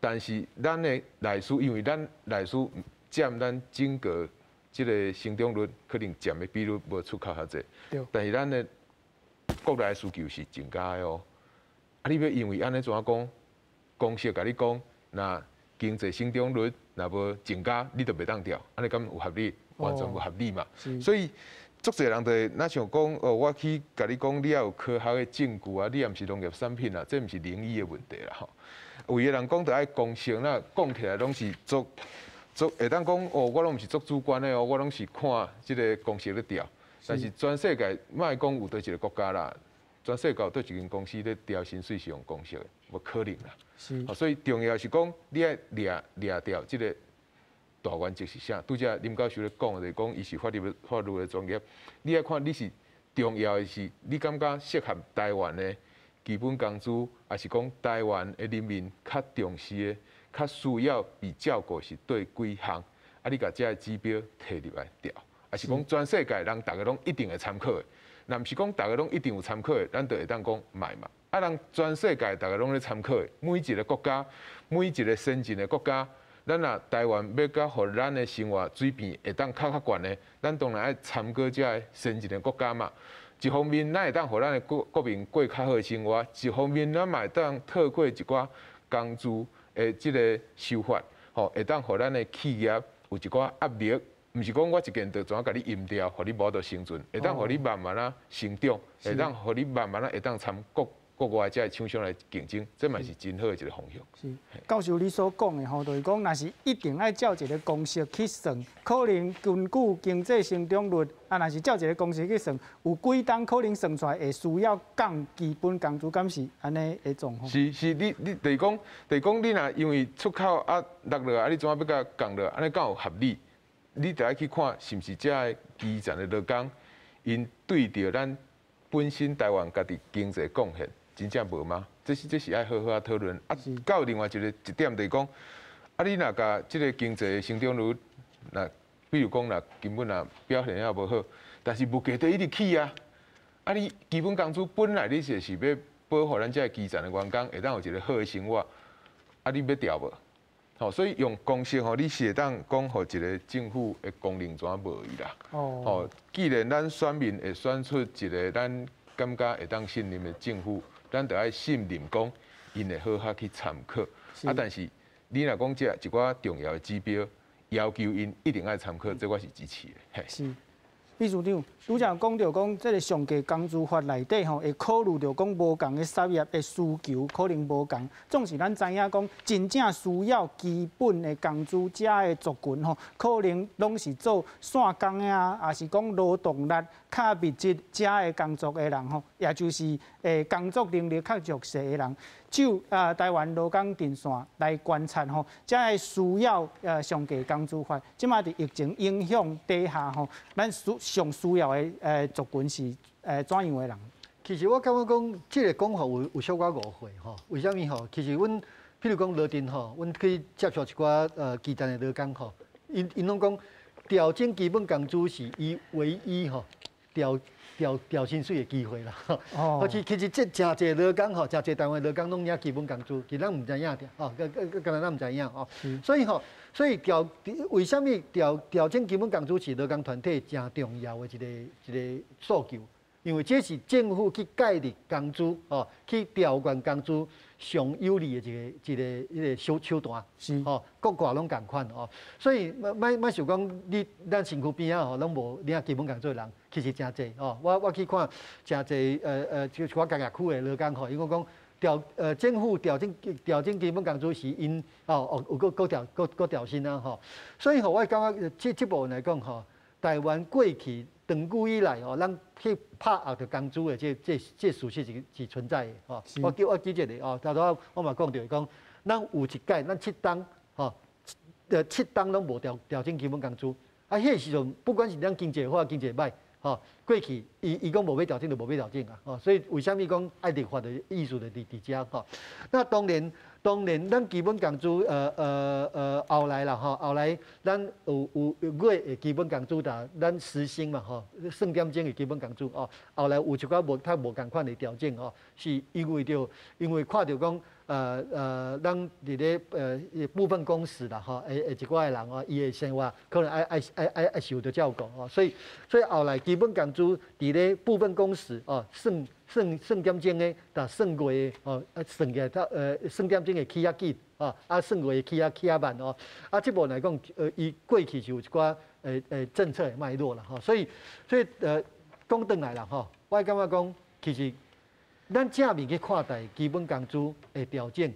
但是咱的內需，因為咱內需佔咱整個這个成長率可能佔的比率無出口遐濟，但是咱的國內需求是增加的哦。啊，你欲因為按呢怎講？公式共你講，若經濟成長率若無增加，你就袂當調，按呢敢有合理？完全無合理嘛。所以足濟人就會若像講，哦，我去共你講，你愛有科學的證據啊，你也毋是農業產品啊，這毋是靈異的問題啦吼。有的人講著愛公式，那講起來攏是足足會當講哦，我攏毋是足主觀的哦，我攏是看這个公式咧調。但是全世界莫講有佗一个國家啦，全世界有佗一間公司咧調薪水是用公式的，無可能啦。所以重要是講，你愛掠掠著這个大原則是啥？拄才林教授咧講，就是講伊是法律的專業，你愛看你是重要的是，你感覺適合台灣的基本工資，抑是講台灣的人民較重視的、較需要被照顧是對幾項？啊，你共這个指標提入來調，抑是講全世界人逐个攏一定會參考的？若毋是講逐个攏一定有參考的，咱就會當講莫嘛。啊，人全世界逐个攏咧參考的，每一个國家、每一个先進的國家，咱若台灣欲閣予咱的生活水平會當較較懸的，咱當然愛參考這个先進的國家嘛。一方面，咱會當予咱的國民過較好的生活；一方面，咱嘛會當透過一寡工資的這个修法，吼，會當予咱的企業有一寡壓力。毋是講我一件就怎共你淹掉，予你無法度生存，會當予你慢慢仔成長，會當予你慢慢仔會當參國外這个廠商來競爭，這嘛是真好的一个方向。是，教授你所講的吼，就是講，若是一定愛照一个公式去算，可能根據經濟成長率，啊，若是照一个公式去算，有幾冬可能算出來會需要降基本工資，敢是按呢的狀況？是是，你就是講，你若因為出口啊落落來，啊你怎啊欲共降落來？按呢敢有合理？你著愛去看是毋是這个基層的勞工，𪜶對著咱本身台灣家己經濟貢獻，真正無嗎？這是愛好好仔討論。啊，到另外一个一點就是講，啊，你若共這个經濟成長率，若比如講若根本若表現也無好，但是物價都一直起啊。啊，你基本工資本來你就是欲保護咱這个基層的員工，會當有一个好的生活，啊，你欲調無？吼，所以用公式吼，你是會當講予一个政府的功能怎無去啦。吼，既然咱選民會選出一个咱感覺會當信任的政府，咱就愛信任講，𪜶會好好去參考。啊，但是你若講這一寡重要的指標，要求𪜶一定愛參考，這我是支持的。嘿。是。秘書長，拄才講著講，這个上低工資法內底吼，會考慮著講無仝的產業的需求可能無仝。總是咱知影講，真正需要基本的工資遮的族群吼，可能攏是做散工的啊，抑是講勞動力較密集遮的工作的人吼，也就是工作能力較弱勢的人。就台灣勞工陣線來觀察吼，遮的需要上低工資法，這馬佇疫情影響底下吼，咱需上需要的族群是怎樣的人？其實我感覺講，這个講法有小可誤會吼。為啥物吼？其實阮，譬如講勞陣吼，阮去接觸一寡基層的勞工吼，𪜶攏講調整基本工資是伊唯一吼調薪水的機會啦。哦。其實這誠濟勞工吼，誠濟單位勞工攏領基本工資，其實咱毋知影著，吼，閣敢若咱毋知影吼。所以吼，所以調為啥物調整基本工資是勞工團體誠重要的一个訴求？因為這是政府去介入工資，吼，去調懸工資上有利的一個手段，吼，國外攏仝款吼，所以莫莫想講你咱身軀邊仔吼攏無領基本工資的人，其實誠濟吼。我去看誠濟就我工業區的勞工吼，伊講講政府調整基本工資是𪜶哦有閣閣調閣閣調薪啊吼，所以吼我感覺這部分來講吼，台灣過去長久以來吼，咱去拍壓著工資的這事實是存在的吼。我舉一个哦，頭拄我嘛講著講，咱有一屆咱7冬吼，7冬攏無調整基本工資，啊，彼个時陣不管是咱經濟好經濟歹，吼，過去伊講無欲調整就無欲調整啊，吼，所以為啥物講愛立法的意思就佇遮吼。那當然，咱基本工資，後來啦吼，後來咱有月的基本工資，但咱時薪嘛吼，算點鐘的基本工資哦。後來有一寡無較無仝款的調整吼，是因為看著講，咱佇咧部分工時啦吼，的一寡的人哦，伊的生活可能愛受著照顧吼，所以後來基本工資佇咧部分工時哦，算點鐘的，但算月的哦，啊算起來算點鐘會起較緊，哦，啊算月會起較慢哦，啊這部分來講，伊過去是有一寡政策的脈絡啦吼，所以講轉來啦吼，我感覺講其實咱正面去看待基本工資的調整，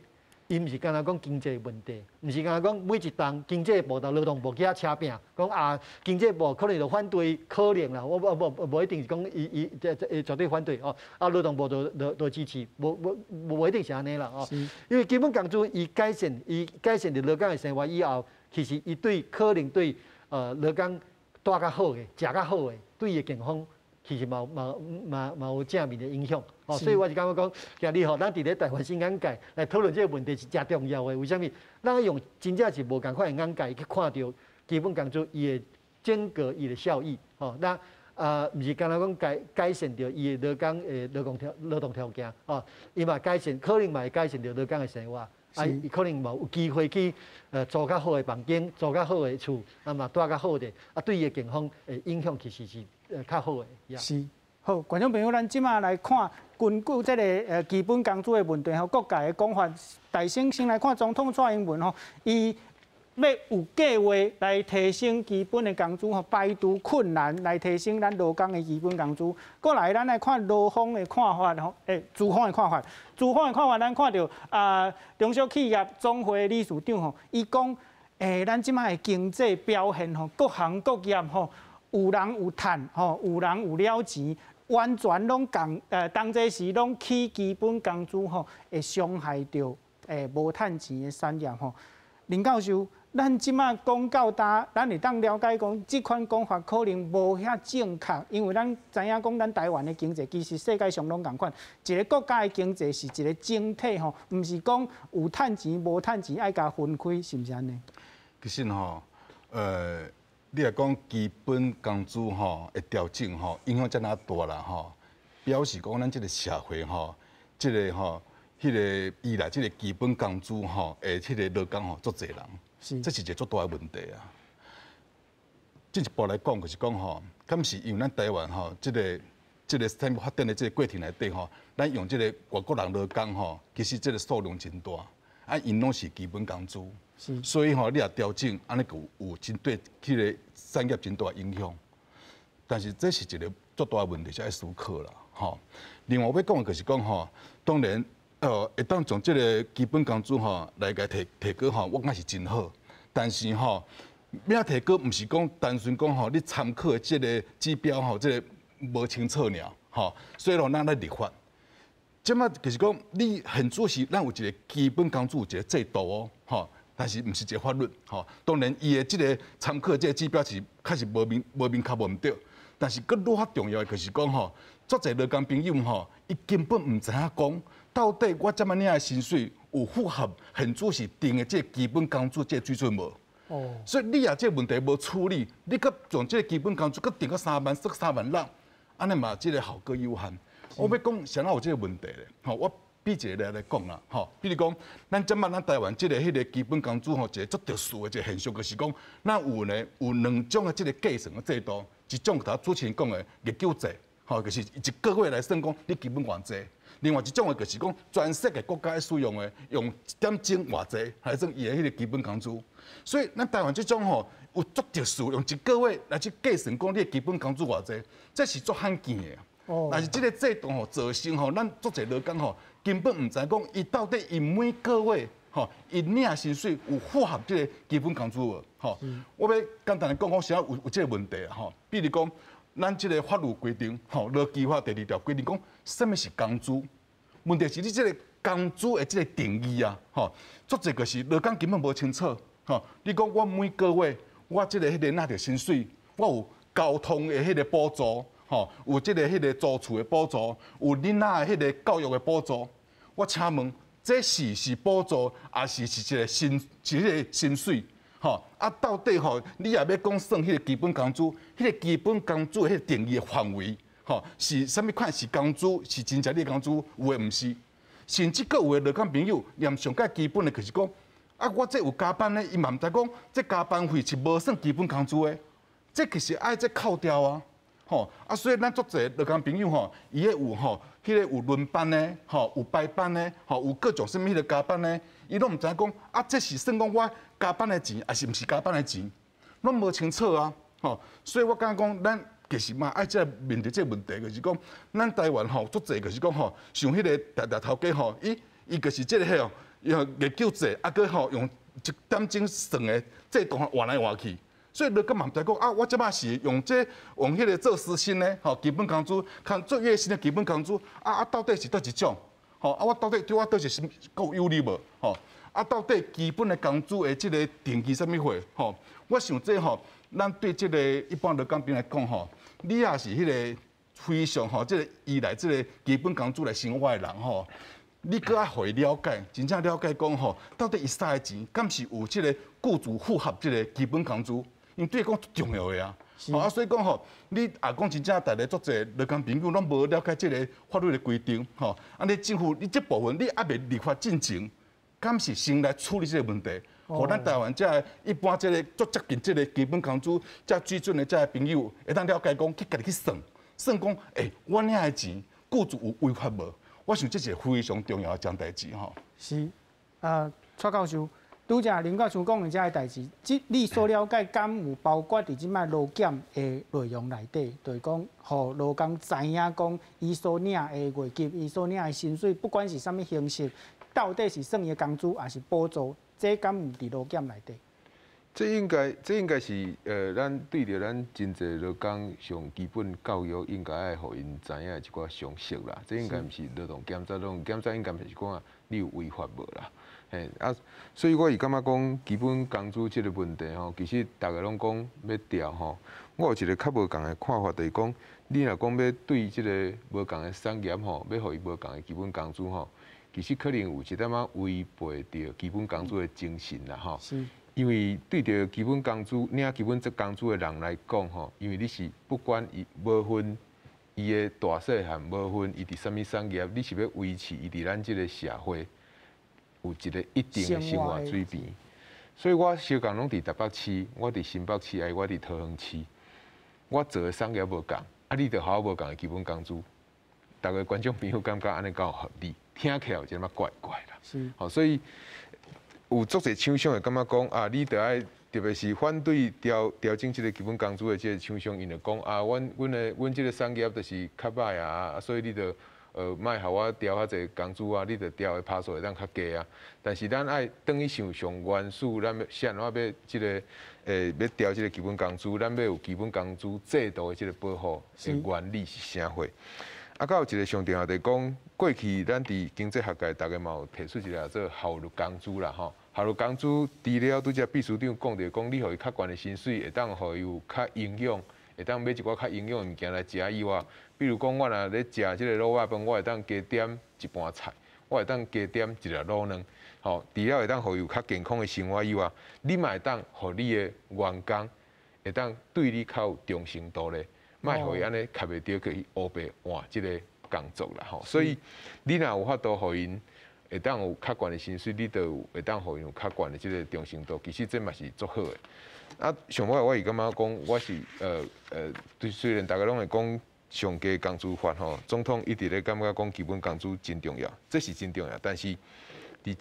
伊毋是干焦講經濟問題，毋是干焦講每一冬經濟部佮勞動部去遐車拚，講啊經濟部可能就反對，可能啦，我我無無一定是講伊伊這這絕對反對哦，啊勞動部就支持，無無無一定是按呢啦哦，因為基本工資伊改善，伊改善佇勞工的生活以後，其實伊對可能對勞工蹛較好的，食較好的，對伊的健康。其實嘛嘛嘛嘛有正面的影響，哦，所以我是感覺講，今日吼，咱佇咧台灣新眼界來討論這個問題是誠重要的。為啥物？咱用真正是無仝款的眼界去看著基本工資伊的整個伊的效益，吼，那啊，毋是干焦講改改善著伊的勞工的勞動條件，哦，伊嘛改善，可能嘛會改善著勞工的生活，啊，伊可能嘛有機會去租較好的房間，租較好的厝，啊嘛蹛較好的，啊對伊的健康的影響其實是較好的。是，好，觀眾朋友，咱這馬來看根據這個基本工資的問題吼，各界的講法。大先先來看總統蔡英文吼，伊欲有計劃來提升基本的工資吼，排除困難來提升咱勞工的基本工資。過來，咱來看勞方的看法吼，資方的看法。資方的看法，咱看著啊，中小企業總會理事長吼，伊講，咱這馬的經濟表現吼，各行各業吼。有人有趁吼，有人有了錢，完全攏共當這時攏起基本工資吼，會傷害著無趁錢的產業吼。林教授，咱這馬講到今，咱會當了解講，這款講法可能無遐正確，因為咱知影講，咱台灣的經濟其實世界上攏仝款，一個國家的經濟是一個整體吼，毋是講有趁錢無趁錢愛共分開，是毋是按呢？其實吼，你若講基本工資吼會調整吼，影響遮爾大啦吼，表示講咱這個社會吼，這個吼，彼個依賴這個基本工資吼，的彼個勞工吼足濟人，這是一個足大的問題啊。進一步來講，就是講吼，敢是因為咱台灣吼，這個產業發展的這個過程內底吼，咱用這個外國人勞工吼，其實這個數量真大，啊，𪜶攏是基本工資。所以吼，你若調整，按呢有有真對彼個產業真大影響。但是這是一個足大的問題，是愛思考啦，吼。另外欲講的就是講吼，當然，會當從這個基本工資吼來共提提高吼，我感覺是真好。但是吼，欲提高毋是講單純講吼，你參考的這個指標吼，這個無清楚爾，吼。所以咯，咱來立法。這馬就是講，你現主時咱有一個基本工資有一個制度哦，吼。但是毋是一個法律，吼。當然，伊的這個參考這個指標是確實無明無明確無毋對。但是閣愈較重要的就是講吼，足濟勞工朋友吼，伊根本毋知影講，到底我這麼領的薪水有符合現主時定的這個基本工資這個水準無？哦。所以你若這個問題無處理，你閣從這個基本工資閣定閣3萬、3萬6，按呢嘛這個效果有限。我欲講，啥人有這個問題咧？吼，我。比一個例來講啦，吼，比如講，咱這擺咱台灣這個彼個基本工資吼，一個足特殊的一個現象，就是講，咱有呢有兩種的這個計算的制度，一種頭主持人講的月給制，吼，就是一個月來算講你基本偌濟；另外一種的就是講全世界國家使用的，用一點鐘偌濟來算伊的彼個基本工資。所以咱台灣這種吼有足特殊，用一個月來去計算講你的基本工資偌濟，這是足罕見的。但是這個制度吼造成吼咱足濟勞工吼。根本毋知講，伊到底伊每個月吼，伊領薪水有符合這個基本工資無？吼，我欲簡單來講，我啥有有這個問題吼。比如講，咱這個法律規定，吼，勞基法第二條規定講，啥物是工資？問題是你這個工資的這個定義啊，吼，足濟就是勞工根本無清楚，吼。你講我每個月我這個彼個領著薪水，我有交通的彼個補助。吼，有這個彼個租厝的補助，有囡仔的彼個教育的補助。我請問，這是是補助，抑是是一個薪，是彼個薪水？吼，啊，到底吼，你若欲講算彼個基本工資，彼個基本工資的彼個定義的範圍，吼，是啥物款是工資？是真正你的工資？有的毋是，甚至閣有的勞工朋友，連上蓋基本的，就是講，啊，我這有加班的，伊嘛毋知講，這加班費是無算基本工資的，這其實愛這扣掉啊。吼啊，所以咱足濟勞工朋友吼，伊彼有吼，彼個有輪班的，吼有排班的，吼有各種啥物彼個加班的，伊攏毋知影講啊，這是算講我加班的錢，抑是毋是加班的錢，攏無清楚啊！吼，所以我感覺講，咱其實嘛愛這面對這個問題，就是講，咱台灣吼足濟，就是講吼，像彼個常常頭家吼，伊伊就是這個彼哦，用月給制，啊，閣吼用一點鐘算的制度換來換去，所以勞工嘛毋知講啊，我這擺是用這用彼个做時薪的吼，基本工資，較做月薪的基本工資，啊，到底是佗一種？吼啊，我到底對我佗是夠有利無？吼啊，到底基本的工資的這个定義啥物貨？吼，我想這吼，咱對這个一般勞工朋友來講吼，你也是彼个非常吼，這个依賴這个基本工資來生活的人吼。你閣愛予伊了解，真正了解講吼，到底伊使的錢，敢是有這个雇主符合這个基本工資？因為對伊講重要的啊。啊，所以講吼，你若講真正逐个足濟勞工朋友攏無了解這个法律的規定，吼，啊，你政府你這部分你猶未立法進前，敢是先來處理這个問題，予咱台灣這个一般這个足接近這个基本工資、這水準的這个朋友，會當了解講去家己去算，算講，欸，我領的錢，雇主有違法無？我想這是非常重要的一件代誌吼。是，蔡教授，拄才林教授講的這个代誌，這你所了解，敢有包括佇這擺勞檢的內容內底，就是講，予勞工知影講，伊所領的月給，伊所領的薪水，不管是啥物形式，到底是算伊的工資，還是補助，這敢有佇勞檢內底？這應該是咱對著咱真濟勞工上基本教育應該愛予𪜶知影一寡常識啦。這應該毋是勞動檢查，勞動檢查應該毋是講啊，你有違法無啦？嘿啊，所以我是感覺講基本工資這个問題吼，其實逐个攏講欲調吼，我有一个較無仝的看法，就是講你若講欲對這个無仝的產業吼，欲予伊無仝的基本工資吼，其實可能有一點仔違背著基本工資的精神啦吼。因為對著基本工資領基本工資的人來講吼，因為你是不管伊無分伊的大細漢，無分伊佇啥物產業，你是欲維持伊佇咱這个社會有一个一定的生活水平。所以我相仝攏佇台北市，我佇新北市，抑我佇桃園市，我做的產業無仝，啊，你著予我無仝的基本工資，逐个觀眾朋友感覺按呢敢有合理？聽起來有一點仔怪怪啦。好，所以有足濟廠商會感覺講啊，你著愛特別是反對調整這个基本工資的這个廠商，𪜶就講啊，阮這个產業就是較歹啊，所以你著莫予我調較濟工資啊，你著調的趴數會當較低啊。但是咱愛轉去想上原始，咱欲是按怎欲這个欲調這个基本工資，咱欲有基本工資制度的這个保護的原理是啥貨？啊，閣有一个上重要就是講，過去咱佇經濟學界，逐家嘛有提出一个做效率工資啦吼。效率工資除了拄才秘書長講著講，你予伊較懸的薪水，會當予伊有較營養，會當買一寡較營養的物件來食以外，比如講我若咧食這个滷肉飯，我會當加點一盤菜，我會當加點一粒滷卵，吼，除了會當予伊有較健康的生活以外，你嘛會當予你的員工會當對你較有忠誠度咧。莫予伊按呢卡袂著去烏白換這个工作啦吼，所以你若有法度予𪜶會當有較懸的薪水，你就有會當予𪜶有較懸的這个忠誠度，其實這嘛是足好的。啊，上尾我是感覺講，我是對，雖然逐家攏會講上低工資法吼，總統一直咧感覺講基本工資真重要，這是真重要，但是佇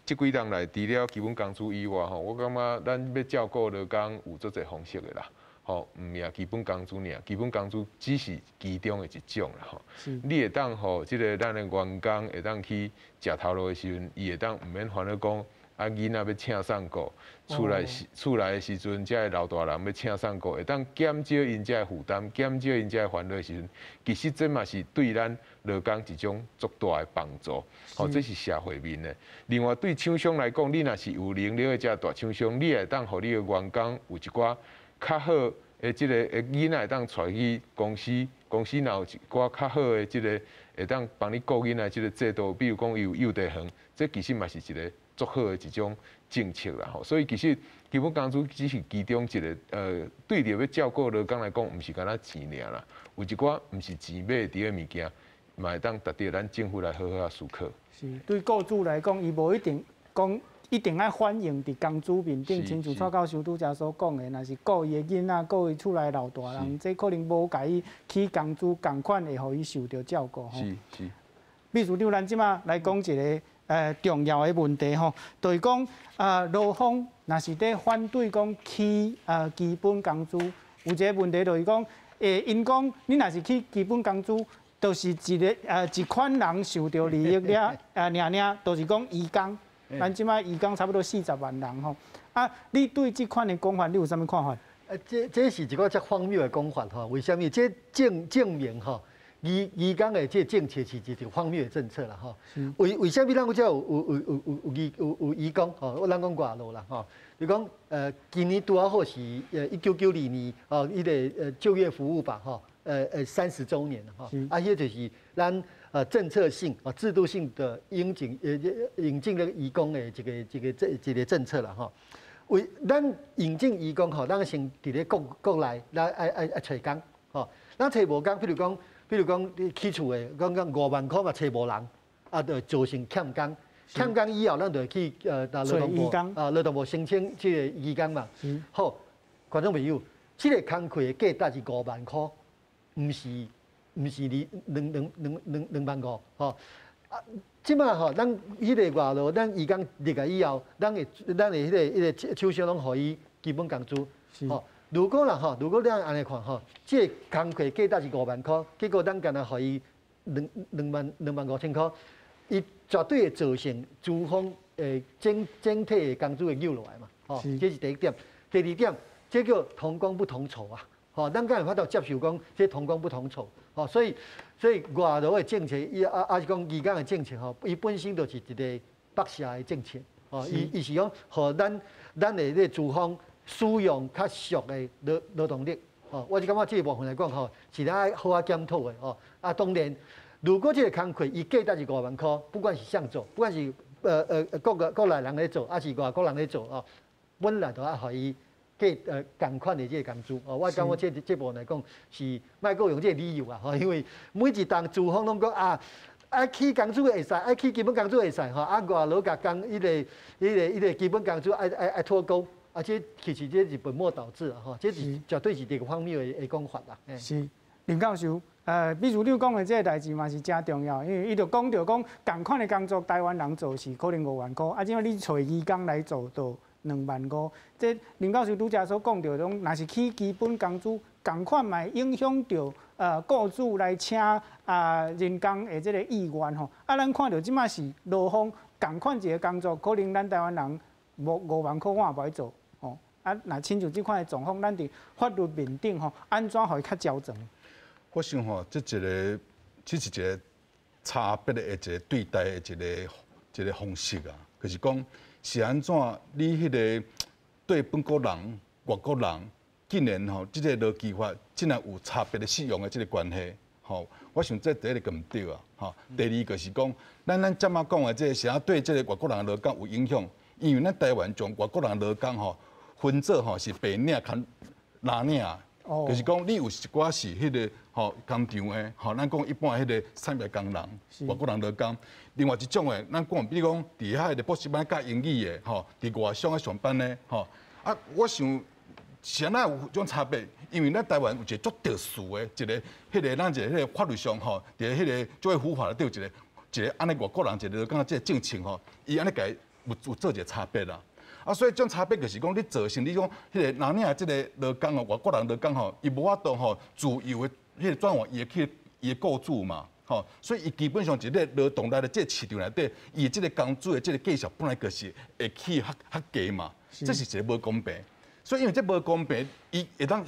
這幾冬來，除了基本工資以外吼，我感覺咱欲照顧勞工有足濟方式的啦。吼，毋止基本工資爾，基本工資只是其中的一種啦吼。你會當予這个咱的員工會當去食頭路的時陣，伊會當毋免煩惱講啊囡仔欲請啥顧，厝內的時陣，這个老大人欲請啥顧，會當減少𪜶這个負擔，減少𪜶這个煩惱的時陣，其實這嘛是對咱勞工一種足大的幫助。吼，這是社會面的。另外對廠商來講，你若是有能力的這大廠商，你會當予你的員工有一寡較好的這个囡仔會當帶去公司，公司若有一寡較好的這个會當幫你顧囡仔這个制度，比如講伊有幼稚園，這其實嘛是一个足好的一種政策啦吼。所以其實基本工資只是其中一个，對著欲照顧勞工來講，毋是干焦錢爾啦，有一寡毋是錢買得著的物件，嘛會當值得咱政府來好好仔思考。是，對雇主來講，伊無一定講。一定愛反映佇工資面頂，親像蔡教授拄才所講的，若是顧伊的囡仔，顧伊厝內老大人，這可能無共伊起工資仝款，會予伊受著照顧吼。秘書長，咱這馬來講一个重要的問題吼，就是講啊，勞方若是佇反對講起基本工資，有一个問題就是講，𪜶講你若是起基本工資，就是一款人受著利益了，爾爾，就是講移工。咱這擺移工差不多40萬人吼。啊，你對這款的講法，你有啥物看法？這是一個遮荒謬的講法吼。為啥物？這證明吼，移工的這個政策是一個荒謬的政策啦吼。為啥物咱才有移工吼？咱講外勞啦吼。就講今年拄仔好是1992年哦，彼個就業服務法吼，30週年吼。啊，彼就是咱政策性啊制度性的引進那個移工的這個政策啦吼。為咱引進移工吼，咱先佇咧國內，咱愛揣工吼。咱揣無工，比如講，你起厝的，講5萬箍嘛揣無人，啊，就造成欠工。欠工以後，咱就會去勞動部啊，勞動部申請這個移工嘛。好，觀眾朋友，這個工課的價值是5萬箍，毋是二兩兩兩兩兩萬五吼。啊，這擺吼，咱彼個外勞，咱移工入來以後，咱的彼個手續攏予伊基本工資。吼，如果啦吼，如果咱按呢看吼，這個工課價值是5萬箍，結果咱干焦予伊2萬25千箍，伊絕對會造成資方的整體的工資會扭落來嘛。吼，這是第一點。第二點，這叫同工不同酬啊。吼，咱敢有法度接受講這同工不同酬？吼，所以外勞的政策，伊啊啊是講移工的政策吼，伊本身就是一個剝削的政策。吼，伊是講，予咱的這個資方使用較俗的勞動力。吼，我是感覺這個部分來講吼，是咱愛好好檢討的吼。啊，當然，如果這個工課伊價值是5萬箍，不管是啥做，不管是國內人咧做，抑是外國人咧做哦，本來就愛予伊計仝款的這個工資哦。我感覺這部分來講是莫閣用這個理由啊，吼，因為每一冬資方攏講啊，愛起工資會使，愛起基本工資會使吼，啊外勞共工彼個基本工資愛脫鈎，啊這其實這是本末倒置啊，吼，這是絕對是一個荒謬的講法啦。是林教授，比如你講的這個代誌嘛是誠重要，因為伊就講著講仝款的工作，台灣人做是可能5萬箍，啊，這擺你揣移工來做就2萬5。這林教授拄才所講著，講若是起基本工資，仝款嘛會影響著雇主來請啊人工的這個意願吼。啊，咱看著這擺是勞方仝款一個工作，可能咱台灣人無5萬箍我也無愛做吼。啊，若親像這款的狀況，咱佇法律面頂吼，按怎予伊較周全？我想吼，這是一個差別的一個對待的一個方式啊，就是講是按怎你彼個對本國人、外國人，竟然吼，這個勞基法竟然有差別的適用的這個關係，吼，我想這第一個毋對啊，吼。第二個是講，咱這擺講的這個是按對這個外國人勞工有影響，因為咱台灣將外國人勞工吼分做吼是白領佮藍領。就是講，你有一寡是彼個吼工廠的，吼咱講一般彼個產業工人，外國人勞工。另外一種的，咱講比如講，佇遐个補習班教英語的，吼，佇外商咧上班的，吼。啊，我想是按怎有種差別？因為咱台灣有一個足特殊的一個，彼個咱一個彼個法律上吼，佇彼個就業服務法內底有一個按呢外國人一個感覺這個政策吼，伊按呢共有做一個差別啦。啊，所以這種差別就是講，你造成你講彼個藍領這個勞工哦，外國人勞工吼，伊無法度吼自由的彼個轉換伊的去伊的雇主嘛，吼，所以伊基本上一個勞動力的這個市場內底，伊的這個工資的這個價數本來就是會起較低嘛，這是一個無公平。所以因為這無公平，伊會當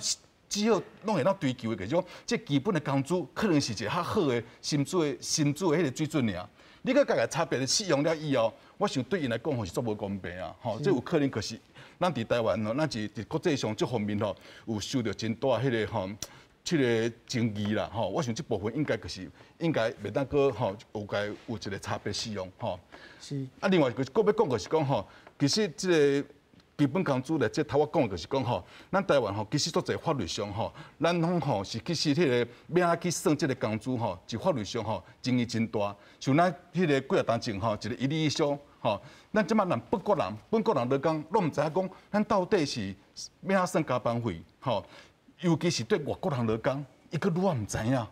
只好攏會當追求的，就是講這基本的工資可能是一個較好的薪資的彼個水準爾。你閣共伊差別的適用了以後，我想對𪜶來講吼是足無公平啊！吼，這有可能就是咱佇台灣吼，咱是佇國際上這方面吼有受著真大彼個吼，這個爭議啦吼。我想這部分應該就是應該袂當閣吼有共有一個差別適用吼。啊，另外閣閣欲講就是講吼，其實這個基本工資咧，這頭我講的就是講吼，咱台灣吼其實足濟法律上吼，咱攏吼是其實彼個欲按怎去算這個工資吼，是法律上吼爭議真大。像咱彼個幾若冬前吼，一個一例一休吼，咱這擺連本國人來講，攏毋知影講，咱到底是欲按怎算加班費吼，尤其是對外國人來講，伊閣愈仔毋知影。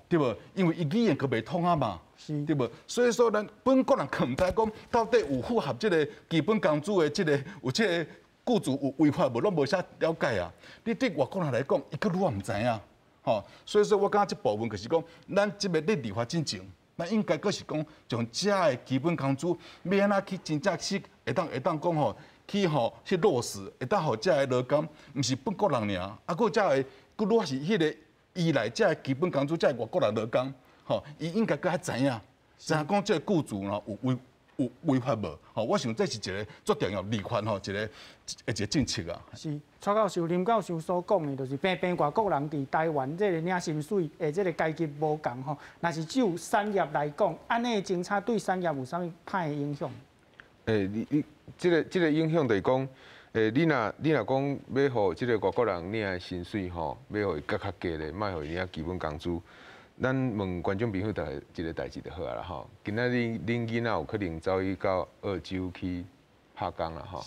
對無？因為伊語言閣袂通啊嘛，對無？所以說，咱本國人閣毋知講到底有符合這個基本工資的這個有這個雇主有違法無，攏無啥了解啊。你對外國人來講，伊閣愈仔毋知影，吼。所以說我感覺這部分就是講，咱這個咧立法進前，咱應該閣是講，將遮的基本工資欲按怎去真正去會當講吼，去吼去落實，會當予遮的勞工，毋是本國人爾，啊，閣遮的閣愈是彼个依賴遮的基本工資，遮的外國人勞工，吼，伊應該閣較知影，知影講這个僱主吼有違法無？吼，我想這是一个足重要立法吼，一個政策啊。是，蔡教授、林教授所講的，就是平平外國人佇台灣這个領薪水的這个階級無仝吼。若是就產業來講，按呢政策對產業有啥物歹的影響？你這個影響就是講，你若講欲予這个外國人領的薪水吼，欲予伊閣較低咧，莫予伊領基本工資。咱問觀眾朋友，就一个代誌就好啊啦吼。今仔日恁囡仔有可能走去到澳洲去拍工啦吼，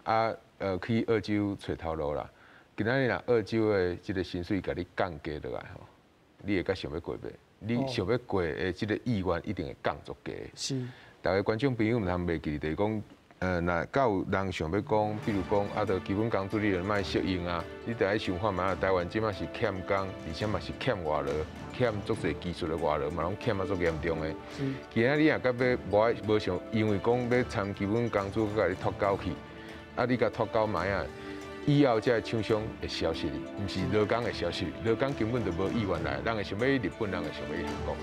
啊，去澳洲揣頭路啦。今仔日若澳洲的這个薪水共你降低落來吼，你會較想欲過袂？你想欲過的這个意願一定會降足低。逐个觀眾朋友毋通袂記，就是講，若敢有人想欲講，比如講，啊，著基本工資你著莫適應啊，你著愛想看覓啊。台灣這馬是欠工，而且嘛是欠外勞，欠足濟技術的外勞嘛，攏欠啊足嚴重的。今仔你若閣欲無愛無想，因為講欲參基本工資，閣共你脫鈎去，啊，你共脫鈎覓啊？以後這个廠商會消失去，毋是勞工會消失，勞工根本就無意願來，人會想欲去日本，人會想欲去韓國。